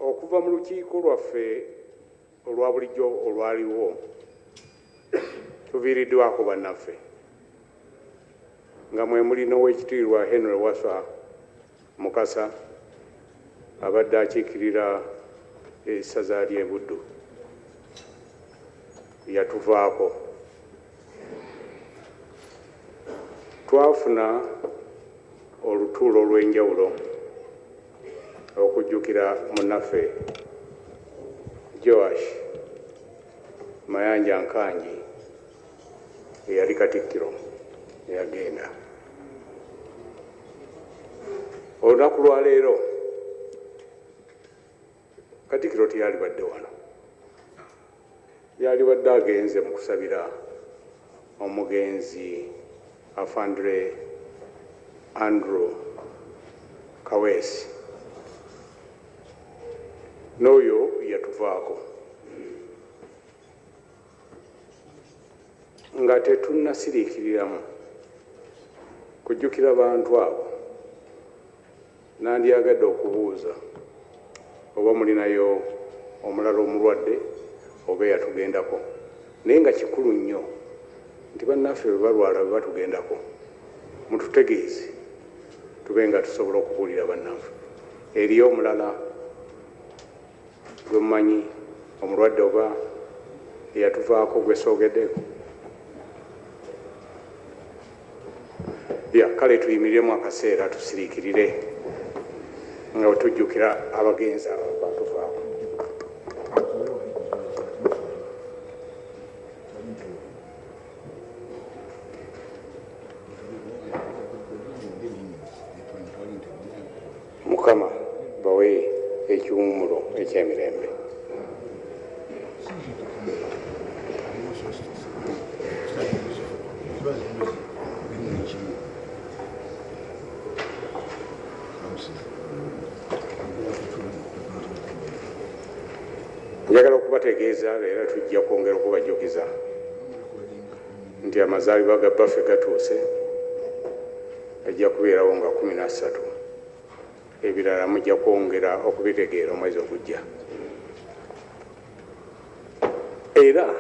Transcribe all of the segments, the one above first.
Okuva mu lukiiko lwaffe olwa bulijjo olwaliwo, tuviiriddwako bannaffe nga mwe muli n'Oweekitiibwa Henry Wasswa Mukasa abadde akiikirira essaza ly'e Buddu yatuvaako. Twafuna olutuulo olw'enjawulo okujjukira munnaffe Joash Mayanja Nkangi eyali Katikkiro eyagenda. Olunaku lwaleero Katikkiro teyalibadde wano, yalibadde agenze mu kusabira omugenzi Afandre Andrew Kaweesi, n'oyo yatuvaako nga tetunnasiriikiriramu kujjukira bantu abo. Nandyagadde okubuuza oba mulinayo omulala omulwadde oba eyatugendako, naye nga kikulu nnyo nti bannaffe bwe balwala, bwe batugendako, mututegeeze tube nga tusobola okubuulira bannaffe. Eriyo omulala gwe mumanyi omulwadde oba eyatuvaako gwe soogeddeko? Ya, kale tuyimiriremu akaseera tusiriikirire nga bwe tujjukira abagenzi abo batuvaako. Mukama bawe ekiwummulo ekyemirembe. Njagala okubategeeza era tujja kwongera okubajjukiza nti amazaalibwa ga bbaffe gatuuse, ajja kubeerawo nga 13. Ebirala mujja kwongera okubitegeera omwezi ogujja. Era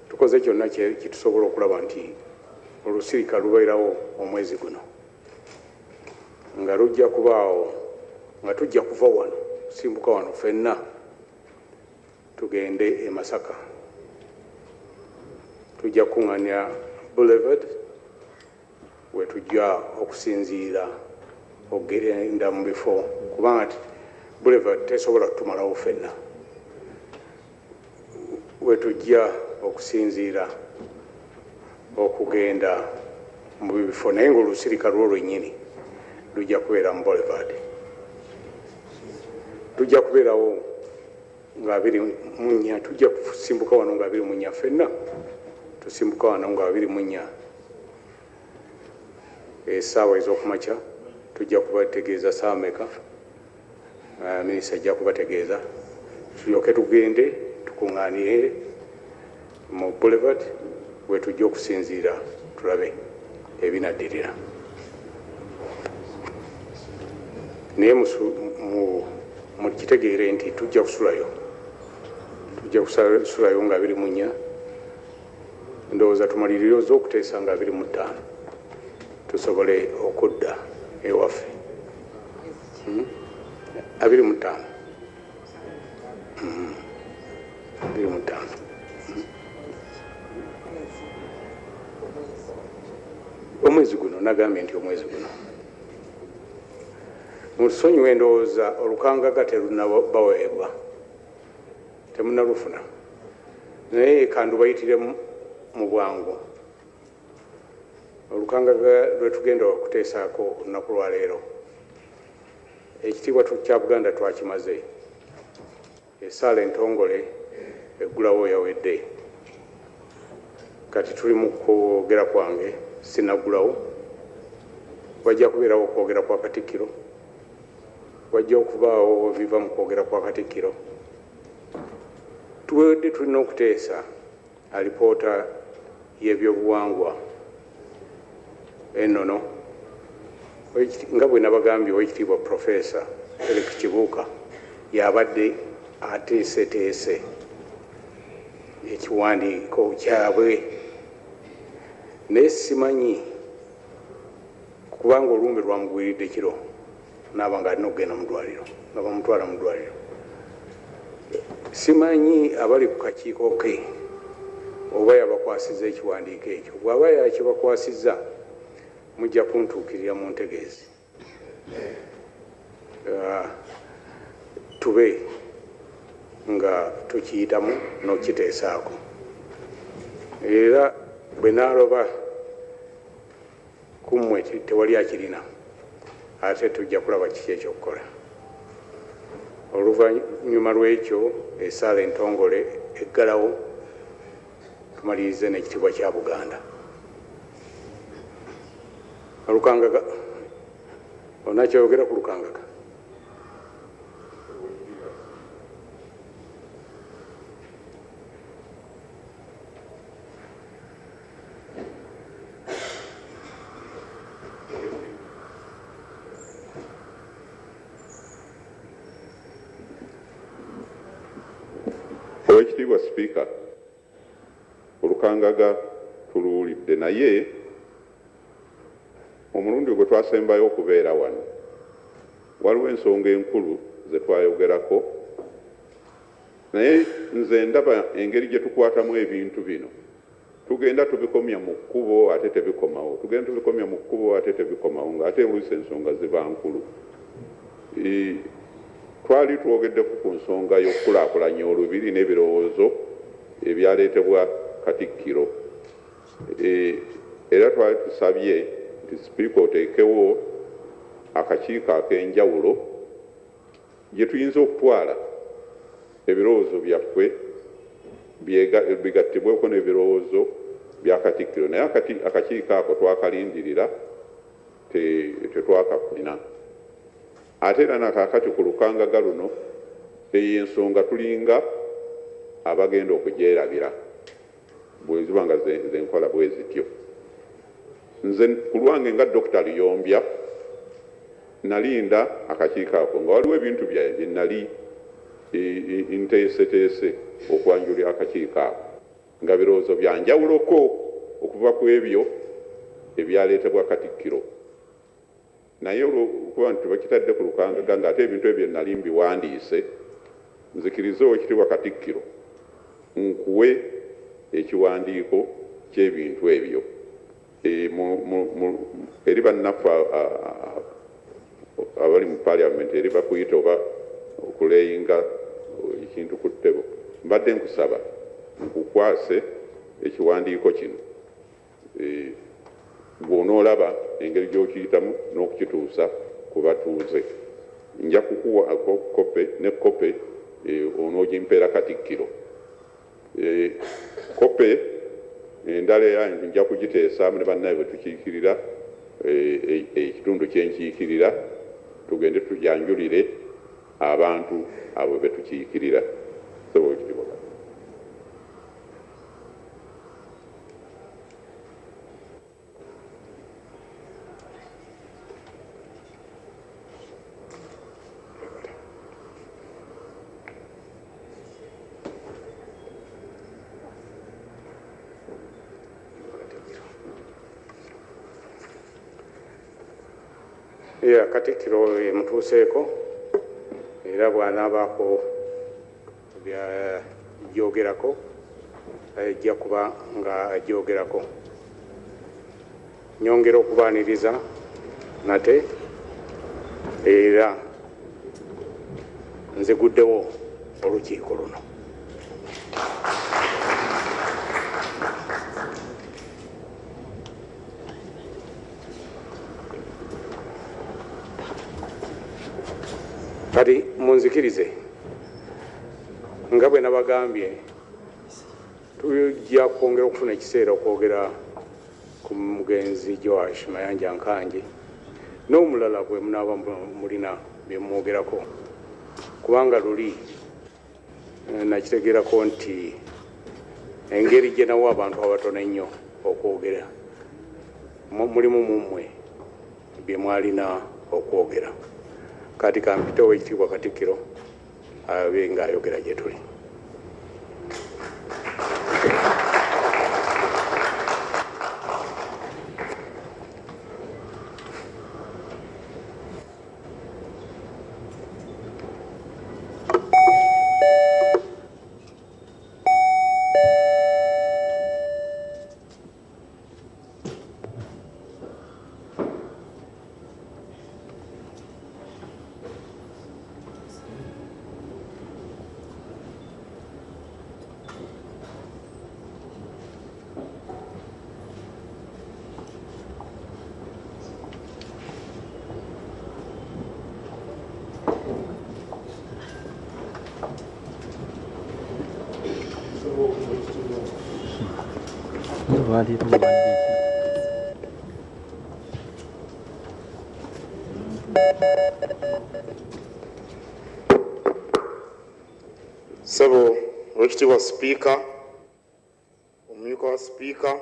tukoze kyonna kyetusobola okulaba nti olusirika lubeerawo omwezi guno, nga lujja kubaawo nga tujja kuva wano, kusimbuka wano ffenna tugende e Masaka. Tujja kukuŋŋaanira Boulevard we tujja okusinziira okugenda mu bifo, kubanga Boulevard tesobola kutumalawo ffenna. We tujja okusinziira okugenda mu bifo, naye ng'olusirika lwo lwennyini lujja kubeera mu Boulevard. Tujja kubeerawo nga 24, tujja kusimbuka wano nga 24, ffenna tusimbuka wano nga 24 essaawa ez'okumakya. Tujja kubategeeza saawa meka, minisita ajja kubategeeza, tulyoke tugende tukuŋŋaanire mu Boulevard we tujja okusinziira tulabe ebinaddirira. Naye mukitegeere nti tujja kusulayo, tujja kusulayo nga 24. Ndowooza tumalirire okuteesa nga 25 tusobole okudda ewaffe. 25. 25. Omwezi guno, nagambye nti omwezi guno. Musonyiwe, endowooza olukangaga terunnabaweebwa, temunnalufuna, naye kandubayitiremu mu bwangu. Olukangaga lwe tugenda okuteesaako olunaku lwaleero, ekitiibwa kya Buganda twakimaze, essaala entongole eggulawo yawedde, kati tuli mu kwogera kwange, sinaggulawo. Wajja kubeerawo okwogera kwa Katikkiro, wajja okubaawo ebiva mu kwogera kwa Katikkiro. Tuwedde, tulina okuteesa alipoota y'ebyobuwangwa ennono. Nga bwe nabagambye, Oweekitiibwa Profesa Eric Kibuuka yabadde ateeseteese ekiwandiiko kyabwe, naye simanyi kubanga olumbe lwamugwiridde kiro naaba nga alina okugenda mu ddwaliro, nga bamutwala mu ddwaliro. Simanyi abali ku kakiiko ke oba yabakwasiza ekiwandiiko ekyo. Bw'aba yakibakwasiza mujja kuntuukirira mu ntegeezi, tube nga tukiyitamu n'okukiteesaako. Era bwe naaloba kummwe tewali akirina, ate tujja kulaba kiki ekyokukola. Oluvannyuma lw'ekyo essaala entongole eggalawo, tumalirize n'ekitiibwa kya Buganda. Olukangaga onakyogera ku Lukangaga? Oweekitiibwa Sipiika, Olukangaga tuluwulidde, naye omulundi gwe twasembayo okubeera wano waliwo ensonga enkulu ze twayogerako, naye nze ndaba engeri gye tukwatamu ebintu bino, tugenda tubikomya mu kkubo ate tebikomawo, tugenda tubikomya mu kkubo ate tebikomawo, ng'ate oluusi ensonga ziba nkulu. Twali twogeddeko ku nsonga y'okukulaakulanya olubiri n'ebirowoozo ebyaleetebwa Katikkiro, era twali tusabye nti Sipiika oteekewo akakiiko ak'enjawulo gye tuyinza okutwala ebirowoozo byaffe bigattibweko n'ebirowoozo bya Katikkiro, naye akakiiko ako twakalindirira tetwakafuna. Ate era nakaakati ku Lukangaga luno eyo ensonga tulinga abagenda okugyerabira bwe ziba nga zenkola bwe zityo. Nze ku lwange nga Dr. Luyombya nalinda akakiiko ako nga waliwo ebintu byaye bye nali nteeseteese okwanjulira akakiiko ako, nga birowoozo bya njawuloko okuva ku ebyo ebyaleetebwa Katikkiro. Naye olwokuba nti bakitadde ku Lukangaga ng'ate ebintu ebyo nali mbiwandiise, nzikirize Oweekitiibwa Katikkiro nkuwe ekiwandiiko ky'ebintu ebyo eri bannaffe abali mu Parliament, eri bakuyita oba okuleyinga ekintu ku ttebo. Mbadde nkusaba nkukwase ekiwandiiko kino, bw'onoolaba engeri gy'okiyitamu n'okukituusa ku batuuze. Nja kukuwa kope ne kope onoogimpeera Katikkiro. Kope endala era nja kugiteesaamu ne bannaye bwe tukiikirira ekitundu kye nkiikirira, tugende tujanjulire abantu abo be tukiikirira. Ya Katikkiro emutuuseeko, era bw'anaabaako by'ajogerako ajja kuba nga ajogerako. Nyongera okubaaniriza nate era nziguddewo olukiiko luno. Kati munzikirize nga bwe nabagambye, tujja kwongera okufuna ekiseera okwogera ku mugenzi Joash Mayanja Nkangi n'omulala bwe munaaba mulina bye mwogerako, kubanga luli nakitegeerako nti engeri gye nawa abantu abatono ennyo okwogera mulimu mummwe bye mwalina okwogera. Kati kampite Oweekitiibwa Katikkiro abe ng'ayogera gye tuli. Ssebo Oweekitiibwa Sipiika, omumyuka wa Sipiika,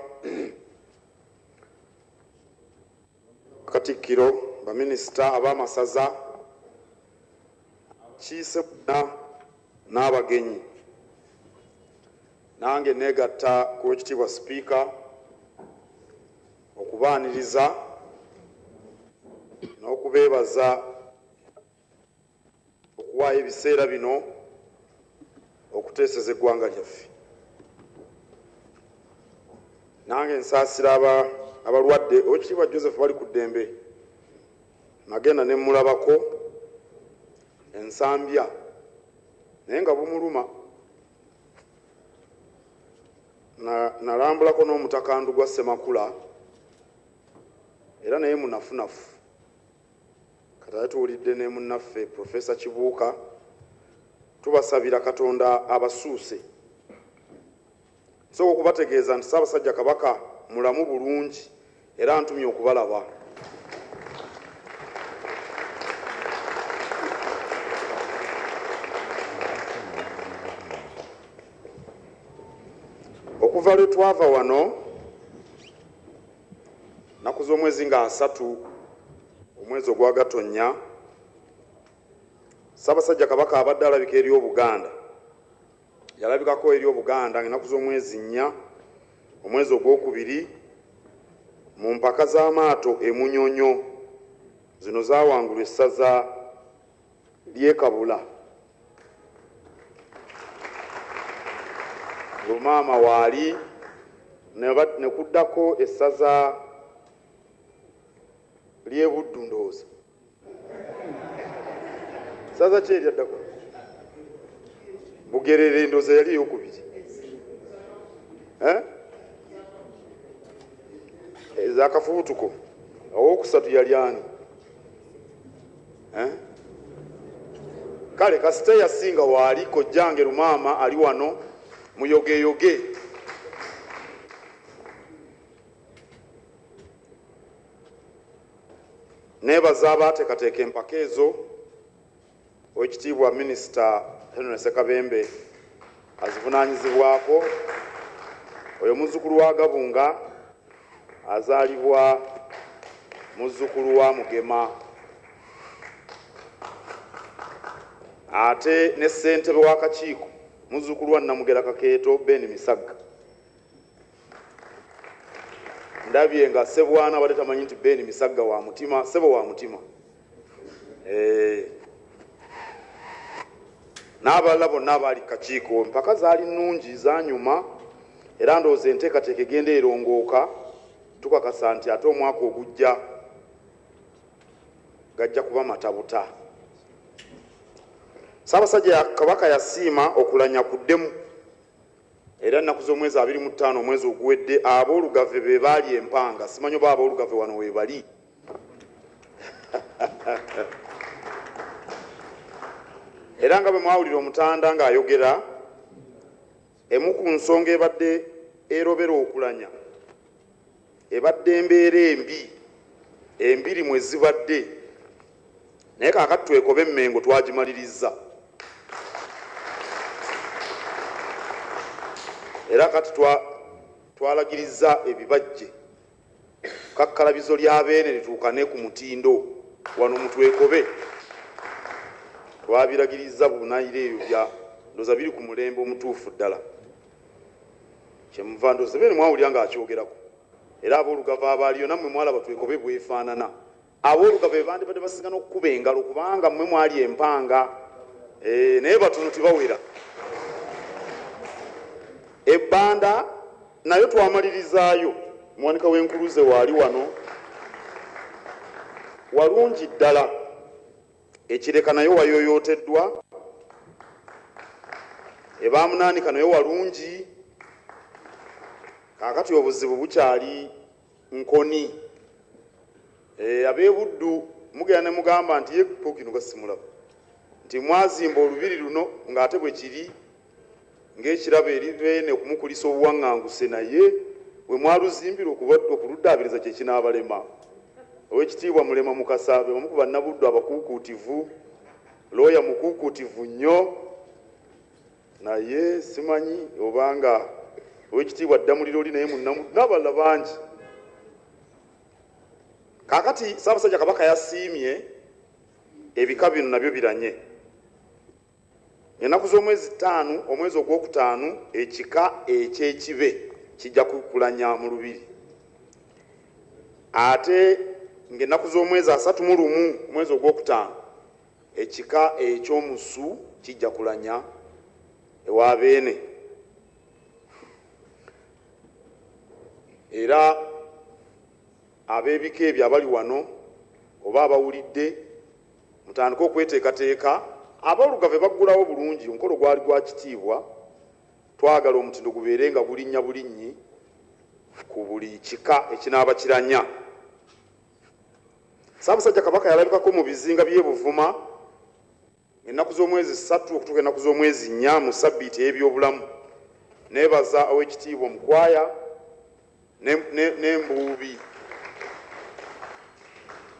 Katikkiro, baminisita, ab'amasaza, kiise bonna n'abagenyi. Nange neegatta ku Oweekitiibwa Sipiika okubaaniriza n'okubeebaza okuwaayo ebiseera bino okuteeseza eggwanga lyaffe. Nange nsaasira abalwadde. Oweekitiibwa Joseph Balikuddembe nagenda ne mmulabako ensambya naye nga bumuluma. Nalambulako n'Omutaka Ndugwa Ssemakula era naye munafunafu. Kati ate tuwulidde ne munnaffe Professor Kibuuka, tubasabira Katonda abasuuse. Nsooka okubategeeza nti Ssaabasajja Kabaka mulamu bulungi era antumye okubalaba. Okuva lwe twava wano nnaku z'omwezi nga 3 omwezi ogwa Gatonnya, Ssaabasajja Kabaka abadde alabika eri Obuganda. Yalabikako eri Obuganda ng'ennaku z'omwezi 4 omwezi ogwokubiri mu mpaka z'amaato e Munyonyo. Zino zaawangulwa essaza ly'e Kabula. Lumaama waali ne kuddako essaza ly'e Buddu ndowooza. Ssaza ki eryaddako? Bugerere ndowooza yali eyokubiri. Ez'akafubutuko. Owokusatu yali ani? Kale kasita yasinga waali kojjange Lumaama ali wano muyogeyoge. Neebaza abaateekateeka empaka ezo, Oweekitiibwa Minisita Henry Ssekabembe azivunaanyizibwako, oyo muzzukulu wa Gabunga azaalibwa muzzukulu wa Mugema, ate ne ssentebe w'akakiiko muzzukulu wa Namugera Kakeeto Ben Misagga. Ndabye nga Ssebwana abadde tamanyi nti Ben Misagga wa mutima, ssebo wa mutima. N'abalala bonna abaali ku kakiiko, empaka zaali nnungi, zaanyuma, era ndowooza enteekateeka egenda erongooka, tukakasa nti ate omwaka ogujja gajja kuba matabuta. Ssaabasajja Kabaka yasiima okulanya kuddemu, era ennaku z'omwezi 25 omwezi oguwedde aboolugave be baali empanga. Simanyi oba aboolugave wano we bali. Era nga bwe mwawulira Omutanda ng'ayogera, emu ku nsonga ebadde erobera okulanya ebadde embeera embi, embiri mwe zibadde, naye kaakati twekobe Emmengo twagimalirizza. Era kati twalagirizza ebibajje kakkalabizo lya Beene lituukane ku mutindo wano mu Twekobe. Twabiragiriza bunayira ebyo bya ndowooza biri ku mulembe omutuufu ddala. Kyemuva ndowooza beene mwawulira ng'akyogerako. Era aboolugave abaaliyo nammwe mwalaba Twekobe bwefaanana. Aboolugave be bandibadde basinga n'okukuba engalo kubanga mmwe mwali empanga. Naye batono tebawera. Ebbanda nayo twamalirizaayo. Muwanika w'enkuluze waali wano. Walungi ddala. Ekireka nayo wayoyooteddwa. Ebamunaanika nayo walungi. Kaakati obuzibu bukyali Nkoni. Ab'ebuddu mugenda ne mugamba nti ye Ppookino gasimulaba nti mwazimba olubiri luno ng'ate bwe kiri ng'ekirabo eri Beene okumukulisa obuwaŋŋanguse, naye bwe mwaluzimbira okuluddaabiriza kye kinaabalema. Oweekitiibwa Mulema Mukasa be bamu ku bannabuddu abakuukuutivu, looya mukuukuutivu nnyo, naye simanyi obanga Oweekitiibwa Ddamulira oli naye munnamuddu n'abalala bangi. Kaakati Ssaabasajja Kabaka yasiimye ebika bino nabyo biranye. Ennaku z'omwezi 5 omwezi ogwokutaano ekika eky'ekibe kijja kukulanya mu lubiri. Ate ng'ennaku z'omwezi 31 omwezi ogwokutaano ekika eky'omusu kijja kulanya ewa Beene. Era ab'ebika ebyo abali wano oba abawulidde mutandike okweteekateeka. Aboolugave baggulawo bulungi, omukolo gwali gwa kitiibwa, twagala omutindo gubeere nga gulinnya bulinnyi ku buli kika ekinaaba kiranya. Ssaabasajja Kabaka yalabikako mu bizinga by'e Buvuma ennaku z'omwezi 3 okutuuka ennaku z'omwezi 4 mu ssabbiiti ey'ebyobulamu. Neebaza Oweekitiibwa Omukwaya n'Embuubi.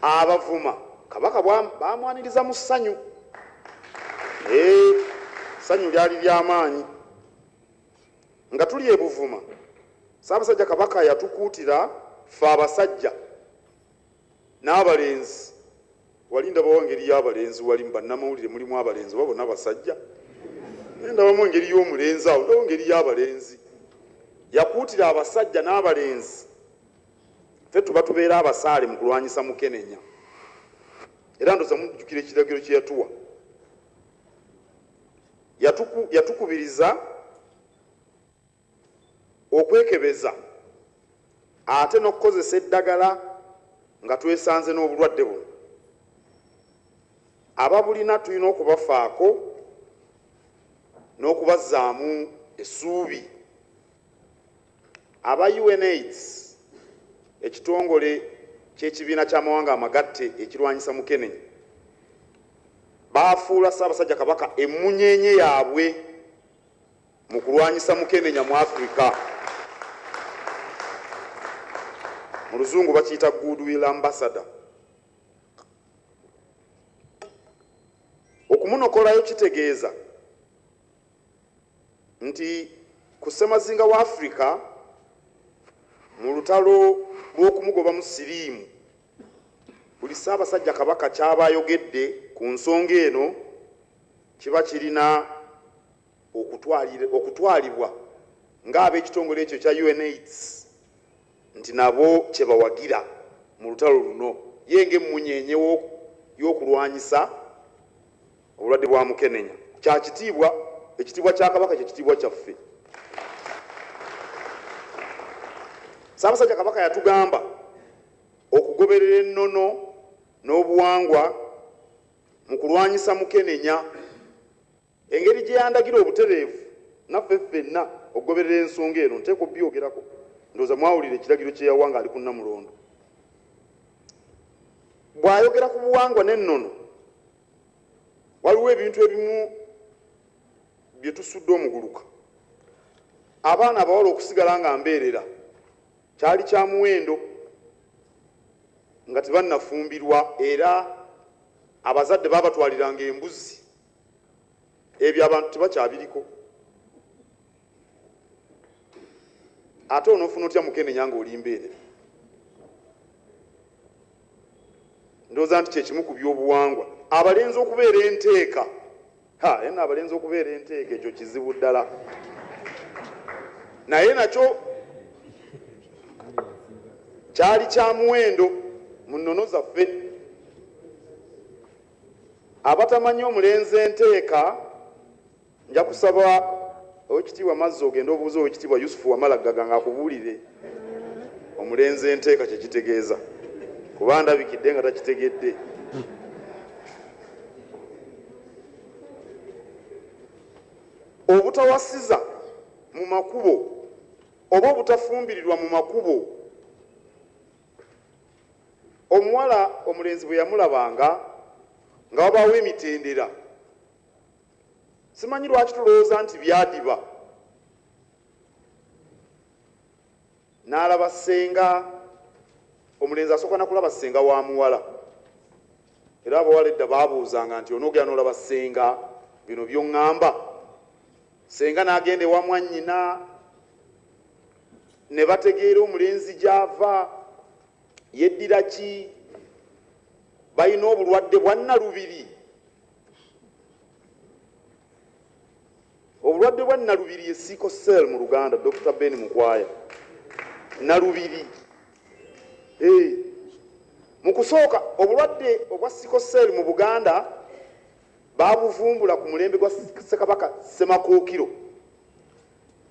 Abavuma Kabaka baamwaniriza mu ssanyu. Ssanyu lyali ly'amaanyi. Nga tuli e Buvuma, Ssaabasajja Kabaka yatukuutira ffe abasajja n'abalenzi. Wali ndabawo engeri y'abalenzi, wali mu bannamawulire mulimu abalenzi oba bonna basajja? Naye ndabamu engeri y'omulenzi awo, ndabawo engeri y'abalenzi. Yakuutira abasajja n'abalenzi ffe tuba tubeera abasaale mu kulwanyisa mukenenya. Era ndowooza mujjukira ekiragiro kye yatuwa. Yatukubiriza okwekebeza ate n'okukozesa eddagala nga twesanze n'obulwadde buno. Ababulina tulina okubafaako n'okubazzaamu essuubi. Aba UNAIDS, ekitongole ky'ekibiina ky'amawanga amagatte ekirwanyisa mukenenya, baafuula Ssaabasajja Kabaka emmunyeenye yaabwe mu kulwanyisa mukenenya mu Afrika. Mu Luzungu bakiyita Goodwill Ambassador. Okumunokolayo kitegeeza nti ku ssemazinga wa Afrika mu lutalo lw'okumugobamu siriimu, buli Ssaabasajja Kabaka ky'aba ayogedde ku nsonga eno kiba kirina okutwalibwa ng'ab'ekitongole ekyo ekya UNAIDS nti nabo kye bawagira mu lutalo luno, ye ng'emmunyeenye y'okulwanyisa obulwadde bwa mukenenya. Kya kitiibwa, ekitiibwa kya Kabaka kye kitiibwa kyaffe. Ssaabasajja Kabaka yatugamba okugoberera ennono n'obuwangwa mu kulwanyisa mukenenya. Engeri gye yandagira obutereevu naffe ffenna okugoberera ensonga eno nteekwa okubyogerako. Ndowooza mwawulira ekiragiro kye yawa ng'ali ku Nnamulondo. Bw'ayogera ku buwangwa n'ennono, waliwo ebintu ebimu bye tusudde omuguluka. Abaana abawala okusigala nga mbeerera kyali kya muwendo nga tebannafumbirwa, era abazadde baabatwaliranga embuzi. Ebyo abantu tebakyabiriko. Ate onoofuna otya mukenenya ng'oli mbeerera? Ndowooza nti kye kimu ku by'obuwangwa. Abalenzi okubeera enteeka Ha, naye abalenzi okubeera enteeka ekyo kizibu ddala, naye nakyo kyali kya muwendo mu nnono zaffe. Abatamanyi omulenzi enteeka, nja kusaba Owekitiibwa Mazzi ogende obuuze Owekitiibwa Yusufu Wamala Ggaga ng'akubuulire omulenzi enteeka kye kitegeeza, kuba ndabikidde nga takitegedde. Obutawasiza mu makubo oba obutafumbirirwa mu makubo. Omuwala omulenzi bwe yamulabanga nga wabaawo emitendera. Simanyi lwaki tulowooza nti byadiba. N'alaba ssenga, omulenzi asooka na kulaba ssenga wa muwala. Era abawala edda baabuuzanga nti onoogera n'olaba ssenga bino by'oŋŋamba. Ssenga n'agenda ewa mwannyina ne bategeera omulenzi gy'ava, yeddira ki, balina obulwadde bwa nnalubiri. Obulwadde bwa nnalubiri ye sickle cell mu Luganda, Dr. Ben Mukwaya. Nalubiri. Mu kusooka obulwadde obwa sickle cell mu Buganda baabuvumbula ku mulembe gwa Ssekabaka Ssemakookiro.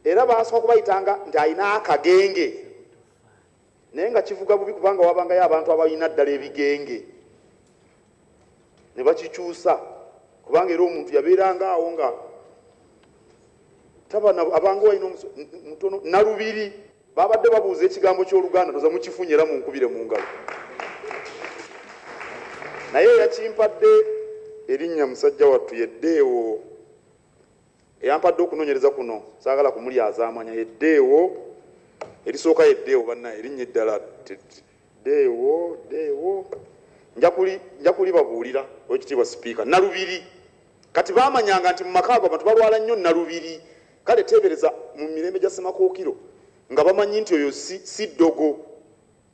Era baasooka kubayitanga nti alina akagenge, naye nga kivuga bubi kubanga wabangayo abantu abalina ddala ebigenge ne bakikyusa, kubanga era omuntu yabeeranga awo nga taba abanga walina mutono. Nalubiri babadde babuuza ekigambo ky'Oluganda, toza mukifunye era munkubire mu ngalo, naye yakimpadde erinnya musajja wattu yeddeewo eyampadde okunoonyereza kuno, saagala kumulyazaamanya. Yeddeewo erisooka, yeddeewo bannaye, erinnya eddala deewo deewo nja kulibabuulira. Owekitiibwa Sipiika, nalubiri kati bamanyanga nti mu maka ago abantu balwala nnyo nalubiri. Kale teebereza mu mirembe gya Ssemakookiro nga bamanyi nti oyo si ddogo,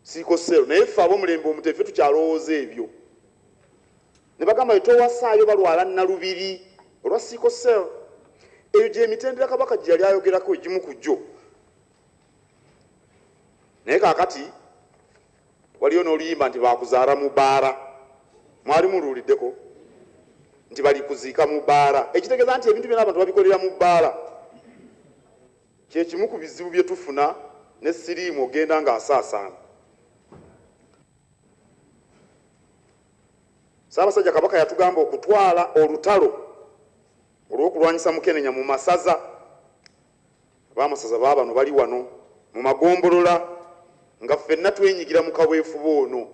sickle cell, naye ffe ab'omulembe omuteefe ffe tukyalowooza ebyo ne bagamba towasaayo balwala nalubiri olwa sickle cell. Eyo gyemitendera Kabaka gye yali ayogerako egimu ku gyo. Naye kaakati waliyo n'oluyimba nti bakuzaala mu bbaara, mwali muluwuliddeko nti bali kuziika mu bbaara, ekitegeeza nti ebintu byonna abantu babikolera mu bbaara. Kyekimu ku bizibu bye tufuna ne siriimu ogenda ng'asaasaana. Ssaabasajja Kabaka yatugamba okutwala olutalo olw'okulwanyisa mukenenya mu masaza. Ab'amasaza baabano bali wano mu magombolola nga ffenna twenyigira mu kaweefube ono.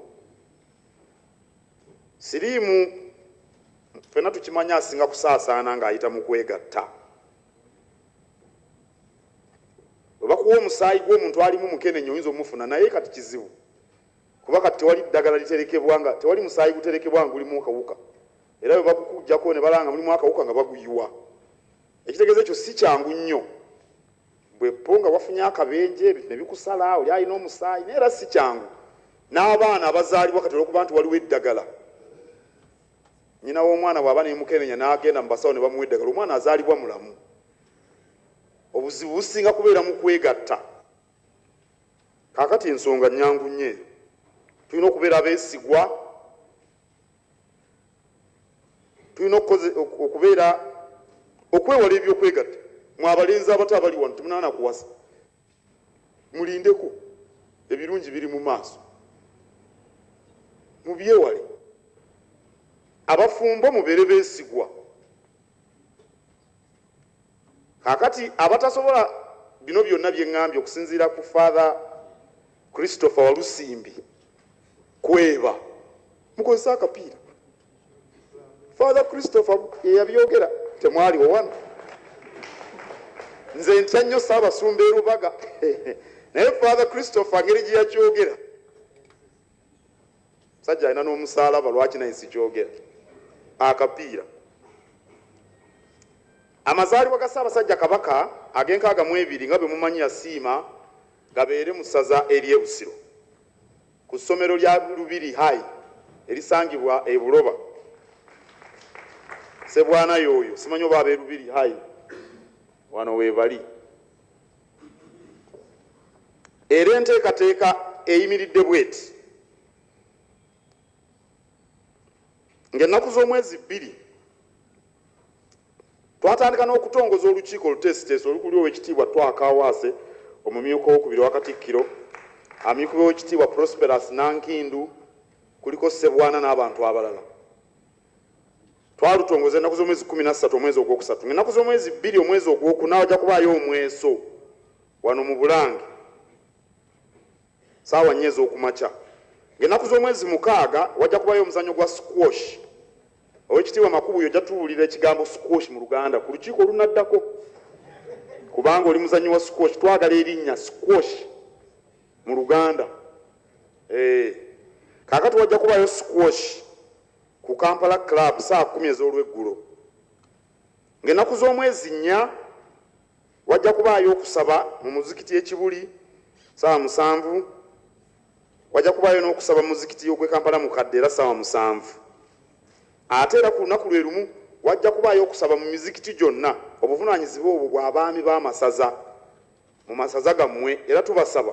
Siriimu ffenna tukimanyi asinga kusaasaana ng'ayita mu kwegatta. Bwe bakuwa omusaayi gw'omuntu alimu mukenenya oyinza omufuna, naye kati kizibu kuba kati tewali ddagala literekebwa, nga tewali musaayi guterekebwa nga gulimu akawuka, era bwe bagukuggyako ne balanga mulimu akawuka nga baguyiwa. Ekitegeeza ekyo si kyangu nnyo. Bwe po nga wafunye akabenje ebintu ne bikusala, oli alina omusaayi, naye era si kyangu. N'abaana abazaalibwa kati olw'okuba nti waliwo eddagala, nnyina w'omwana bw'aba nemukenenya n'agenda mu basawo ne bamuwa eddagala, omwana azaalibwa mulamu. Obuzibu businga kubeera mu kwegatta. Kaakati ensonga nnyangu nnyo eyo, tulina okubeera abeesigwa, tulina okubeera okwewala ebyokwegatta. Mwe abalenzi abato abali wano temunaana kuwasa, mulindeko, ebirungi biri mu maaso, mubyewale. Abafumbo mubeere beesigwa. Kaakati abatasobola bino byonna bye ŋŋambye okusinziira ku Father Christopher Walusimbi kweba, mukozese akapiira. Father Christopher yeyabyogera, temwaliwo wano. Nze ntya nnyo Ssaabasumba e Rubaga, naye Father Christopher ngeri gye yakyogera, musajja alina n'omusaalaba, lwaki naye sikyogera? Akapiira. Amazaalibwa ga Ssaabasajja Kabaka ag'enkaaga mu ebiri nga bwe mumanyi yasiima gabeere mu ssaza ery'e Busiro ku ssomero lya Lubiri High erisangibwa e Buloba. Sebwana yooyo, simanyi oba ab'e Lubiri High wano weebali. Era enteekateeka eyimiridde bweti ng'ennaku z'omwezi 2 twatandika n'okutongoza olukiiko oluteesiteesi olukuli Owekitiibwa Twakaawaase, omumyuka owokubiri wa Katikkiro, amyukibwa Owekitiibwa Prosperous Nankindu, kuliko Sebwana n'abantu abalala. Twalutongoza ennaku z'omwezi 13 omwezi ogwokusatu. Ng'ennaku z'omwezi 2 omwezi ogwokuna wajja kubaayo omweso wano mu Bulange saawa 4 ez'okumakya. Ng'ennaku z'omwezi 6 wajja kubaayo omuzannyo gwa squash. Owekitiibwa Makubuya, ojja tuwulira ekigambo squash mu Luganda ku lukiiko olunaddako, kubanga oli muzannyi wa squash. Twagala erinnya squash mu Luganda. Kaakati wajja kubaayo squash ku Kampala Club saa 10 ez'olweggulo. Ng'ennaku z'omwezi 4 wajja kubaayo okusaba mu muzikiti e Kibuli saawa 7. Wajja kubaayo n'okusaba mu muzikiti ogw'e Kampala Mukadde era saawa 7. Ate era ku lunaku lwe lumu wajja kubaayo okusaba mu mizikiti gyonna. Obuvunaanyizibwa obwo bw'abaami b'amasaza mu masaza gammwe, era tubasaba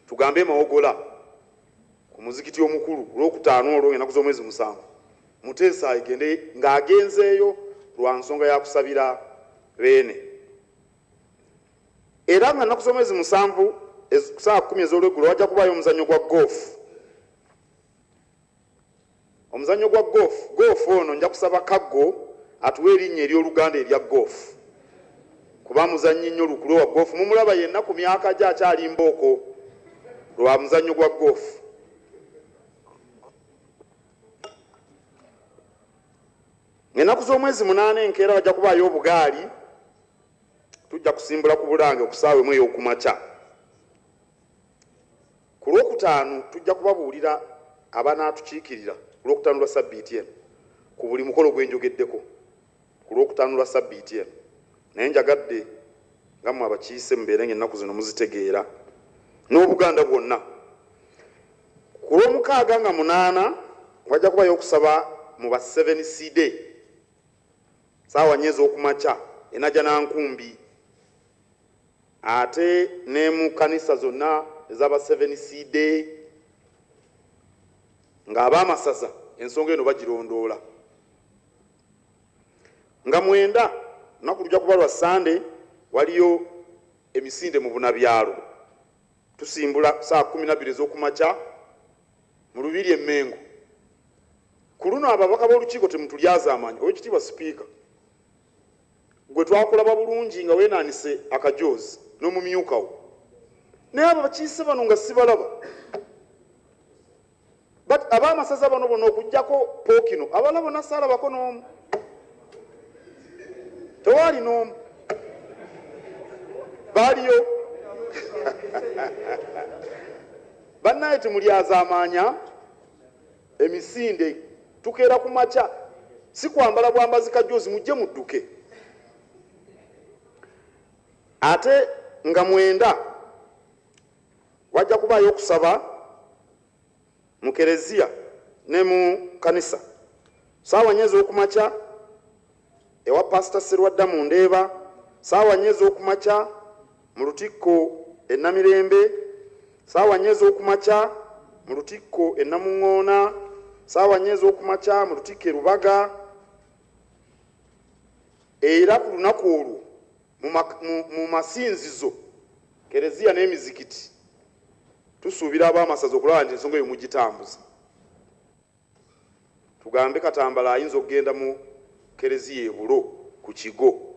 tugambe Mawogola ku muzikiti omukulu Lwokutaano olwo ng'ennaku z'omwezi 7, Muteesa agende ng'agenzeeyo lwa nsonga ya kusabira Beene. Era nga nnaku z'omwezi 7 saawa 10 ez'olweggulo wajja kubaayo omuzannyo gwa golf. Omuzannyo gwa golf, golf ono nja kusaba Kaggo atuwe erinnya ery'Oluganda erya golf, kuba muzannyi nnyo lukulwe wa golf. Mumulaba yenna ku myaka gye akyali mbooko lwa muzannyo gwa golf. Ng'ennaku z'omwezi 8 enkeera wajja kubaayo obugaali. Tujja kusimbula ku Bulange okusaawa 1 ey'okumakya. Ku Lwokutaano tujja kubabuulira abanaatukiikirira ku Lwokutaano lwa sabbiiti eno ku buli mukolo gwe njogeddeko ku Lwokutaano lwa sabbiiti eno, naye njagadde nga mmwe abakiise mubeere ng'ennaku zino muzitegeera n'Obuganda bwonna. Ku Lwomukaaga nga 8 wajja kubayo okusaba mu ba 7 CD saawa 4 ez'okumakya e Najjanankumbi, ate ne mu kanisa zonna ez'aba 7 CD, ng'abaamasaza ensonga eno bagirondoola. Nga 9, lunaku lujja kuba lwa Sande, waliyo emisinde mu Bunabyalo. Tusimbula saa 12 ez'okumakya mu Lubiri Emmengo. Ku luno ababaka b'olukiiko temutulyazaamaanyi. Owekitiibwa Sipiika, gwe twakulaba bulungi nga weenaanise akajoozi n'omumyukawo, naye abo bakiise bano nga sibalaba. But ab'amasaza bano bonna okuggyako Pookino, abalala bonna saalabako n'omu, tewaali n'omu baaliyo. Bannaye, temulyazaamaanya emisinde. Tukeera ku makya, si kwambala bwambazi kajoozi, mujje mudduke. Ate nga 9 wajja kubaayo okusaba mu kereziya ne mu kanisa saawa 4 ez'okumakya ewa Pasita Serwadda mu Ndeeba, saawa 4 ez'okumakya mu Lutikko e Namirembe, saawa 4 ez'okumakya mu Lutikko e Namuŋŋoona, saawa 4 ez'okumakya mu Lutikko e Lubaga. Era ku lunaku olwo mu masinzizo, kereziya n'emizikiti, tusuubira ab'amasaza okulaba nti ensonga eyo mugitambuza. Tugambe Katambala ayinza okugenda mu kereziya e Bulo ku Kigo,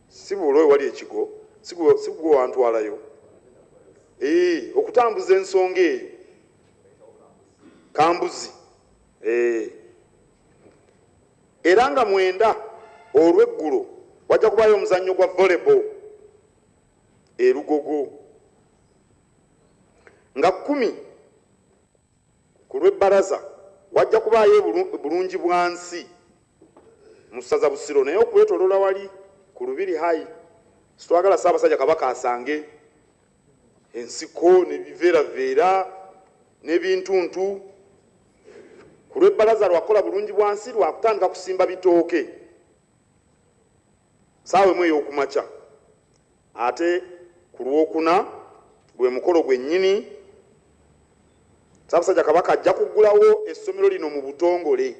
si Bulo ewali ekigo, si gwe wantwalayo okutambuza ensonga eyo Kambuzi. Era nga 9 olw'eggulo wajja kubaayo omuzannyo gwa volleyball e Lugogo. Nga 10 ku lw'ebbalaza wajja kubaayo bulungi bwansi mu ssaza Busiro, naye okwetoloola wali ku Lubiri High. Sitwagala Ssaabasajja Kabaka asange ensiko n'ebiveeraveera n'ebintuntu. Ku lw'ebbalaza lwakukola bulungi bwansi, lwakutandika kusimba bitooke saawa emu ey'okumakya. Ate ku Lwokuna gwe mukolo gwennyini, Ssaabasajja Kabaka ajja kuggulawo essomero lino mu butongole,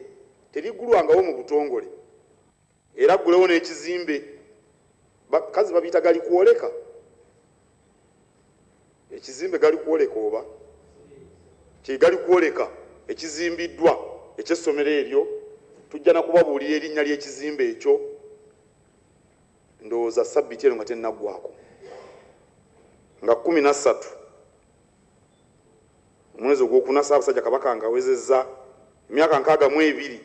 teriggulwangawo mu butongole, era aggulewo n'ekizimbe. Bakazi babiyita galikwoleka, ekizimbe galikwoleka oba kye galikwoleka ekizimbiddwa eky'essomero eryo. Tujja na kubabuulira erinnya ly'ekizimbe ekyo, ndowooza sabbiti eno nga tennaggwako, nga 13 omwezi ogwokuna, Ssaabasajja Kabaka nga awezezza emyaka 62.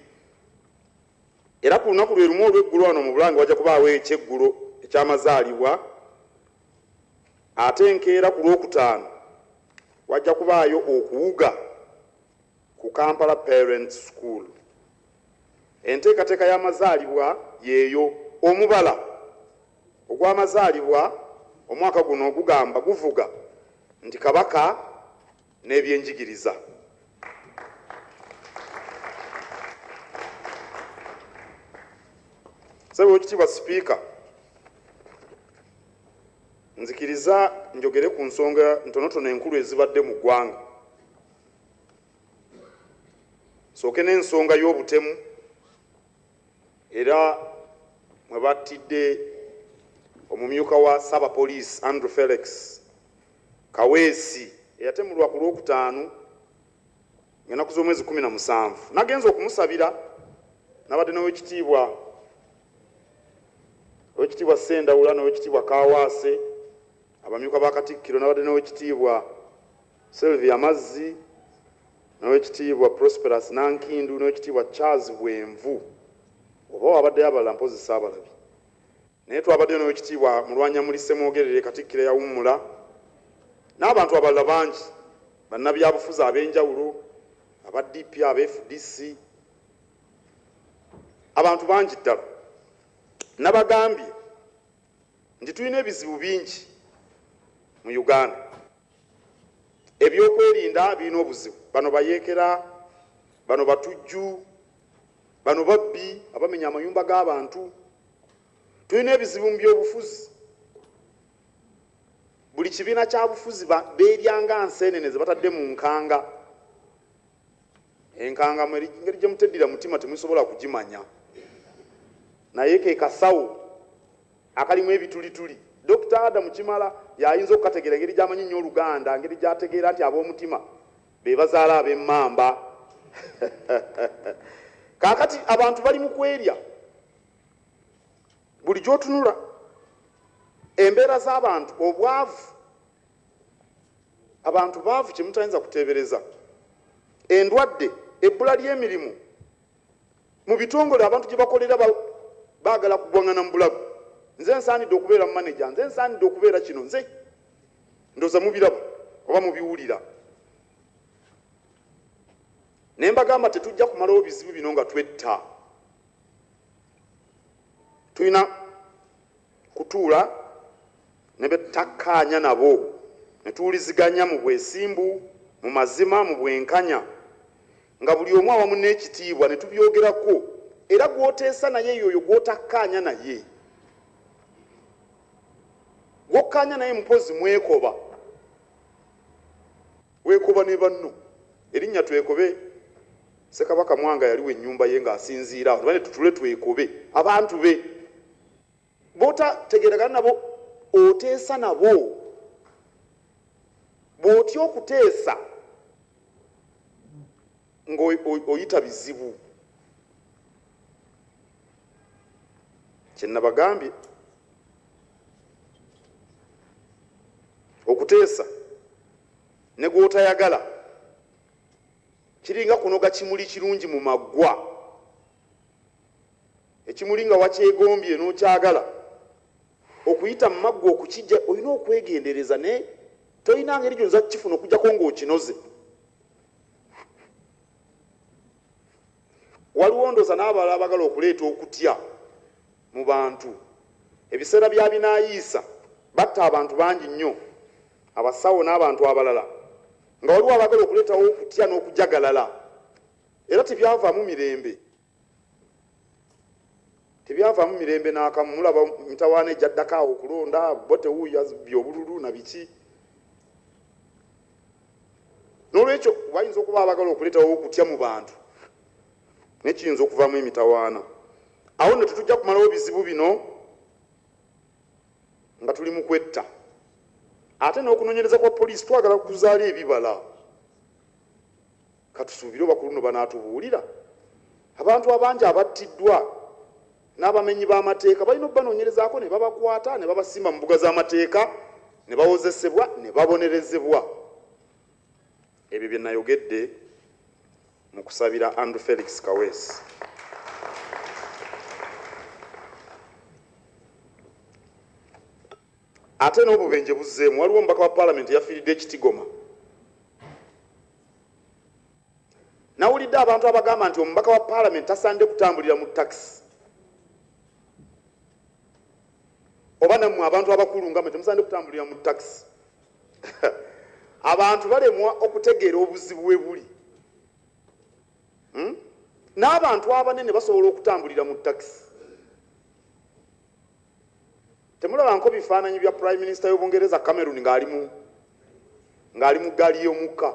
Era ku lunaku lwe lumu olw'eggulo, wano mu Bulange wajja kubaawo ekyeggulo ekyamazaalibwa. Ate enkeera ku Lwokutaano wajja kubaayo okuwuga ku Kampala Parents School. Enteekateeka y'amazaalibwa yeeyo. Omubala ogw'amazaalibwa omwaka guno gugamba, guvuga nti Kabaka n'ebyenjigiriza. Ssebo Owekitiibwa Sipiika, nzikiriza njogere ku nsonga ntonotono enkulu ezibadde mu ggwanga. Sooke n'ensonga y'obutemu era mwe battidde omumyuka wa Ssaabapoliisi Andrew Felix Kaweesi, eyatemulwa ku Lwokutaano ng'ennaku z'omwezi 17. Nagenza okumusabira, nabadde n'Owekitiibwa Owekitiibwa Ssendawula n'Owekitiibwa Kaawaase, abamyuka ba Katikkiro. Nabadde n'Owekitiibwa Sylvia Mazzi n'Owekitiibwa Prosperous Nankindu n'Owekitiibwa Charles Bwenvu, oba wabaddeyo abalala mpozi saabalabi, naye twabaddeyo n'Owekitiibwa Mulwanyamuli Ssemwogerere, Katikkiro eyawummula, n'abantu abalala bangi, bannabyabufuzi ab'enjawulo, aba DP, aba FDC, abantu bangi ddala. Nabagambye nti tulina ebizibu bingi mu Uganda. Ebyokwerinda birina obuzibu, bano bayeekera, bano batujju, bano babbi abamenya amayumba g'abantu. Tulina ebizibu mu byobufuzi, buli kibiina kya bufuzi beeryanga nseenene ze batadde mu nkanga. Enkanga engeri gye muteddira mutima temusobola kugimanya, naye ke kasawo akalimu ebitulituli. Dr. Adamu Kimala yayinza okukategeera, engeri gy'amanyi nnyo Oluganda, engeri gy'ategeera nti ab'omutima be bazaala ab'emmamba. Kaakati abantu bali mu kwerya, buli gy'otunula embeera z'abantu, obwavu, abantu baavu kyemutayinza kuteebereza, endwadde, ebbula ly'emirimu mu bitongole abantu gye bakolera, baagala kugwaŋŋana mu bulago. Nze nsaanidde okubeera mu manager, nze nsaanidde okubeera kino, nze ndowooza mubiraba oba mubiwulira. Naye mbagamba, tetujja kumalawo bizibu bino nga twetta. Tulina kutuula ne betutakkaanya nabo ne tuwuliziganya mu bwesimbu, mu mazima, mu bwenkanya, nga buli omu awamu n'ekitiibwa, ne tubyogerako. Era gw'oteesa naye yoyo gw'otakkaanya naye. Gw'okkaanya naye mpozi mwekoba, weekoba ne banno. Erinnya Twekobe, Ssekabaka Mwanga yaliwo ennyumba ye ng'asinziira awo, tubane tutule twekobe abantu be b'otategeeragana nabo, oteesa nabo. Bw'otya okuteesa ng'oyita bizibu. Kyenabagambye, okuteesa ne gw'otayagala kiringa kunoga kimuli kirungi mu maggwa. Ekimuli nga wakyegombye n'okyagala, okuyita mu maggwa okukijja olina okwegendereza, naye tolina ngeri gyonza kukifuna okujjako ng'okinoze. Waliwo ndooza n'abalala abagala okuleeta okutya mu bantu. Ebiseera bya binaayiisa batta abantu bangi nnyo, abasawo n'abantu abalala, nga waliwo abagala okuleetawo okutya n'okujagalala. Era tebyavaamu mirembe, tebyavaamu mirembe n'akamu. Mulaba mitawaana egyaddako awo okulonda, bo tewuuya byobululu na biki. N'olwekyo bayinza okuba abagala okuleetawo okutya mu bantu, naye kiyinza okuvaamu emitawaana. Awo nno tetujja kumalawo bizibu bino nga tuli mu kwetta. Ate n'okunoonyereza kwa poliisi twagala kuzaala ebibala. Katusuubire oba ku luno banaatubuulira. Abantu abangi abattiddwa n'abamenyi b'amateeka balina okubanoonyerezaako ne babakwata ne babasimba mu mbuga z'amateeka ne bawozesebwa ne babonerezebwa. Ebyo bye nayogedde mu kusabira Andrew Felix Kaweesi. Ate n'obubenje buzzeemu, waliwo omubaka wa Palamenti eyafiiridde e Kitigoma. Nawulidde abantu abagamba nti omubaka wa Palamenti tasaanidde kutambulira mu takisi. Oba nammwe abantu abakulu nga mwe temusaanidde kutambulira mu takisi. Abantu balemwa okutegeera obuzibu we buli. N'abantu abanene basobola okutambulira mu takisi. Temulabanko bifaananyi bya Prime Minister y'Obungereza Cameron ng'ali mu ggaali y'omukka?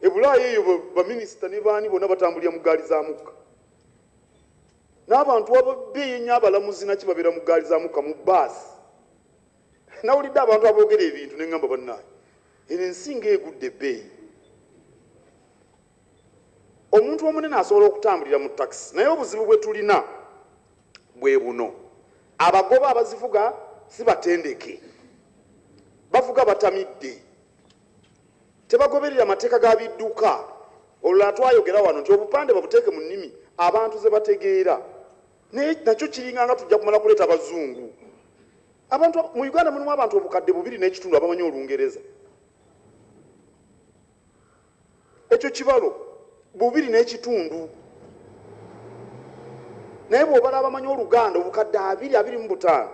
E Bulaaya eyo baminisita ne baani bonna batambulira mu ggaali za mukka. N'abantu ab'ebbeeyi ennyo abalamuzi naki babeera mu ggaali za mukka, mu bbaasi. Nawulidde abantu aboogera ebintu ne ŋŋamba bannaaye, eno ensi ng'egudde ebbeeyi. Omuntu omunene asobola okutambulira mu takisi, naye obuzibu bwe tulina bwe buno: abagoba abazivuga si batendeke, bavuga batamidde, tebagoberera mateeka ga bidduka. Olulala twayogera wano nti obupande babuteeke mu nnimi abantu ze bategeera, naye nakyo kiringa nga tujja kumala kuleeta bazungu. Abantu mu Uganda mulimu abantu obukadde 2.5 abamanyi Olungereza. Ekyo kibalo 2.5. Naye bw'obala abamanyi Oluganda obukadde abiri abiri mu butaano,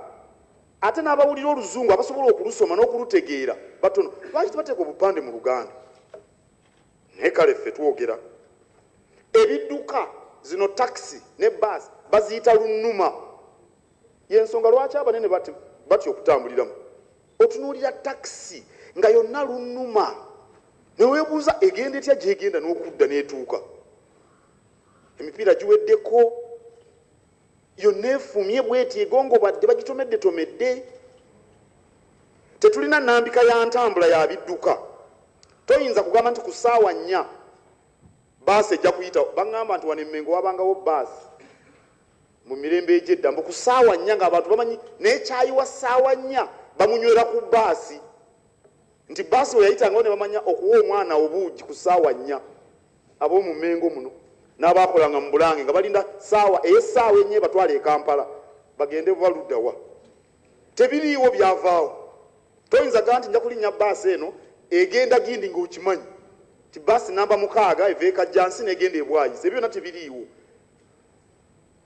ate n'abawulira Oluzungu abasobola okulusoma n'okulutegeera batono. Lwaki tebateeka obupande mu Luganda? Naye kale ffe twogera. Ebidduka zino takisi ne bbaasi baziyita lunnuma. Y'ensonga lwaki abanene batya okutambuliramu. Otunuulira takisi nga yonna lunnuma ne weebuuza egenda etya gy'egenda n'okudda n'etuuka. Emipiira giweddeko, yonna efumye bw'eti egongobadde, bagitomeddetomedde. Tetulina nnambika ya ntambula ya bidduka. Toyinza kugamba nti ku ssaawa 4 bbaasi ejja kuyita. Baŋŋamba nti wano e Mmengo wabangawo bbaasi mu mirembe egy'edda, mbu ku ssaawa 4 ng'abantu bamanyi naye kyayi wa ssaawa 4 bamunywera ku bbaasi, nti bbaasi we yayitangawo ne bamanya okuwa omwana obuugi ku ssaawa 4. Ab'omu Mmengo muno n'abaakolanga mu Bulange nga balinda ssaawa ey'essaawa 4 ebatwala e Kampala bagende baludda wa. Tebiriiwo, byavaawo. Toyinza gamba nti nja kulinnya bbaasi eno egenda gindi ng'okimanyi nti bbaasi namba 6 eva e Kajjansi n'egenda e Bwayise. Ebyo byonna tebiriiwo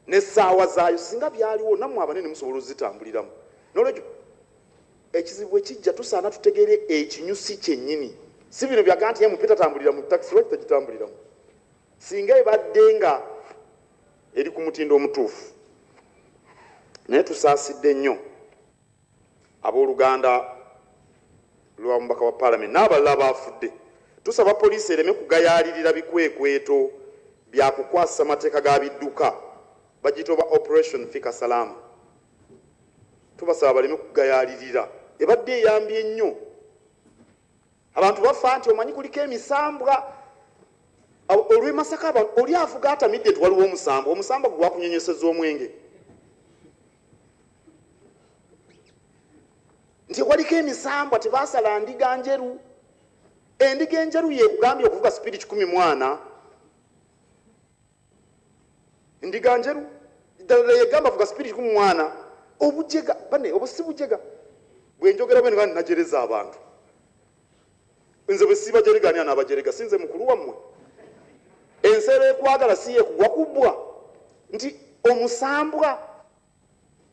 n'essaawa zaayo. Singa byaliwo nammwe abanene musobola ozitambuliramu. N'olwekyo ekizibu bwe kijja tusaana tutegeere ekinyusi kyennyini, si bino byaga nti MP tatambulira mu takisi. Lwaki tagitambuliramu singa ebadde nga eri ku mutindo omutuufu? Naye tusaasidde nnyo abooluganda lwa mubaka wa Paalamenti n'abalala abaafudde. Tusaba poliisi ereme kugayaalirira bikwekweto bya kukwasisa mateeka ga bidduka, bagiyita oba Operation Fika Salama. Tubasaba baleme kugayaalirira, ebadde eyambye nnyo. Abantu bafa nti omanyi kuliko emisambwa olw'e Masaka, oli avuga atamidde nti waliwo omusambwa, omusambwa gwe gwakunyenyeseza omwenge, nti waliko emisambwa tebasala ndiga njeru. Endiga enjeru yekugambye okuvuga sipiidi 140. Ndiga njeru ddala yegamba vuga sipiidi 140. Obujega bane, obu si bujega bwenjogera bwene nga najereza abantu. Nze bwe sibajerega ani anaabajerega? Si nze mukulu wammwe? Ensero ekwagala si yekugwa kubbwa nti omusambwa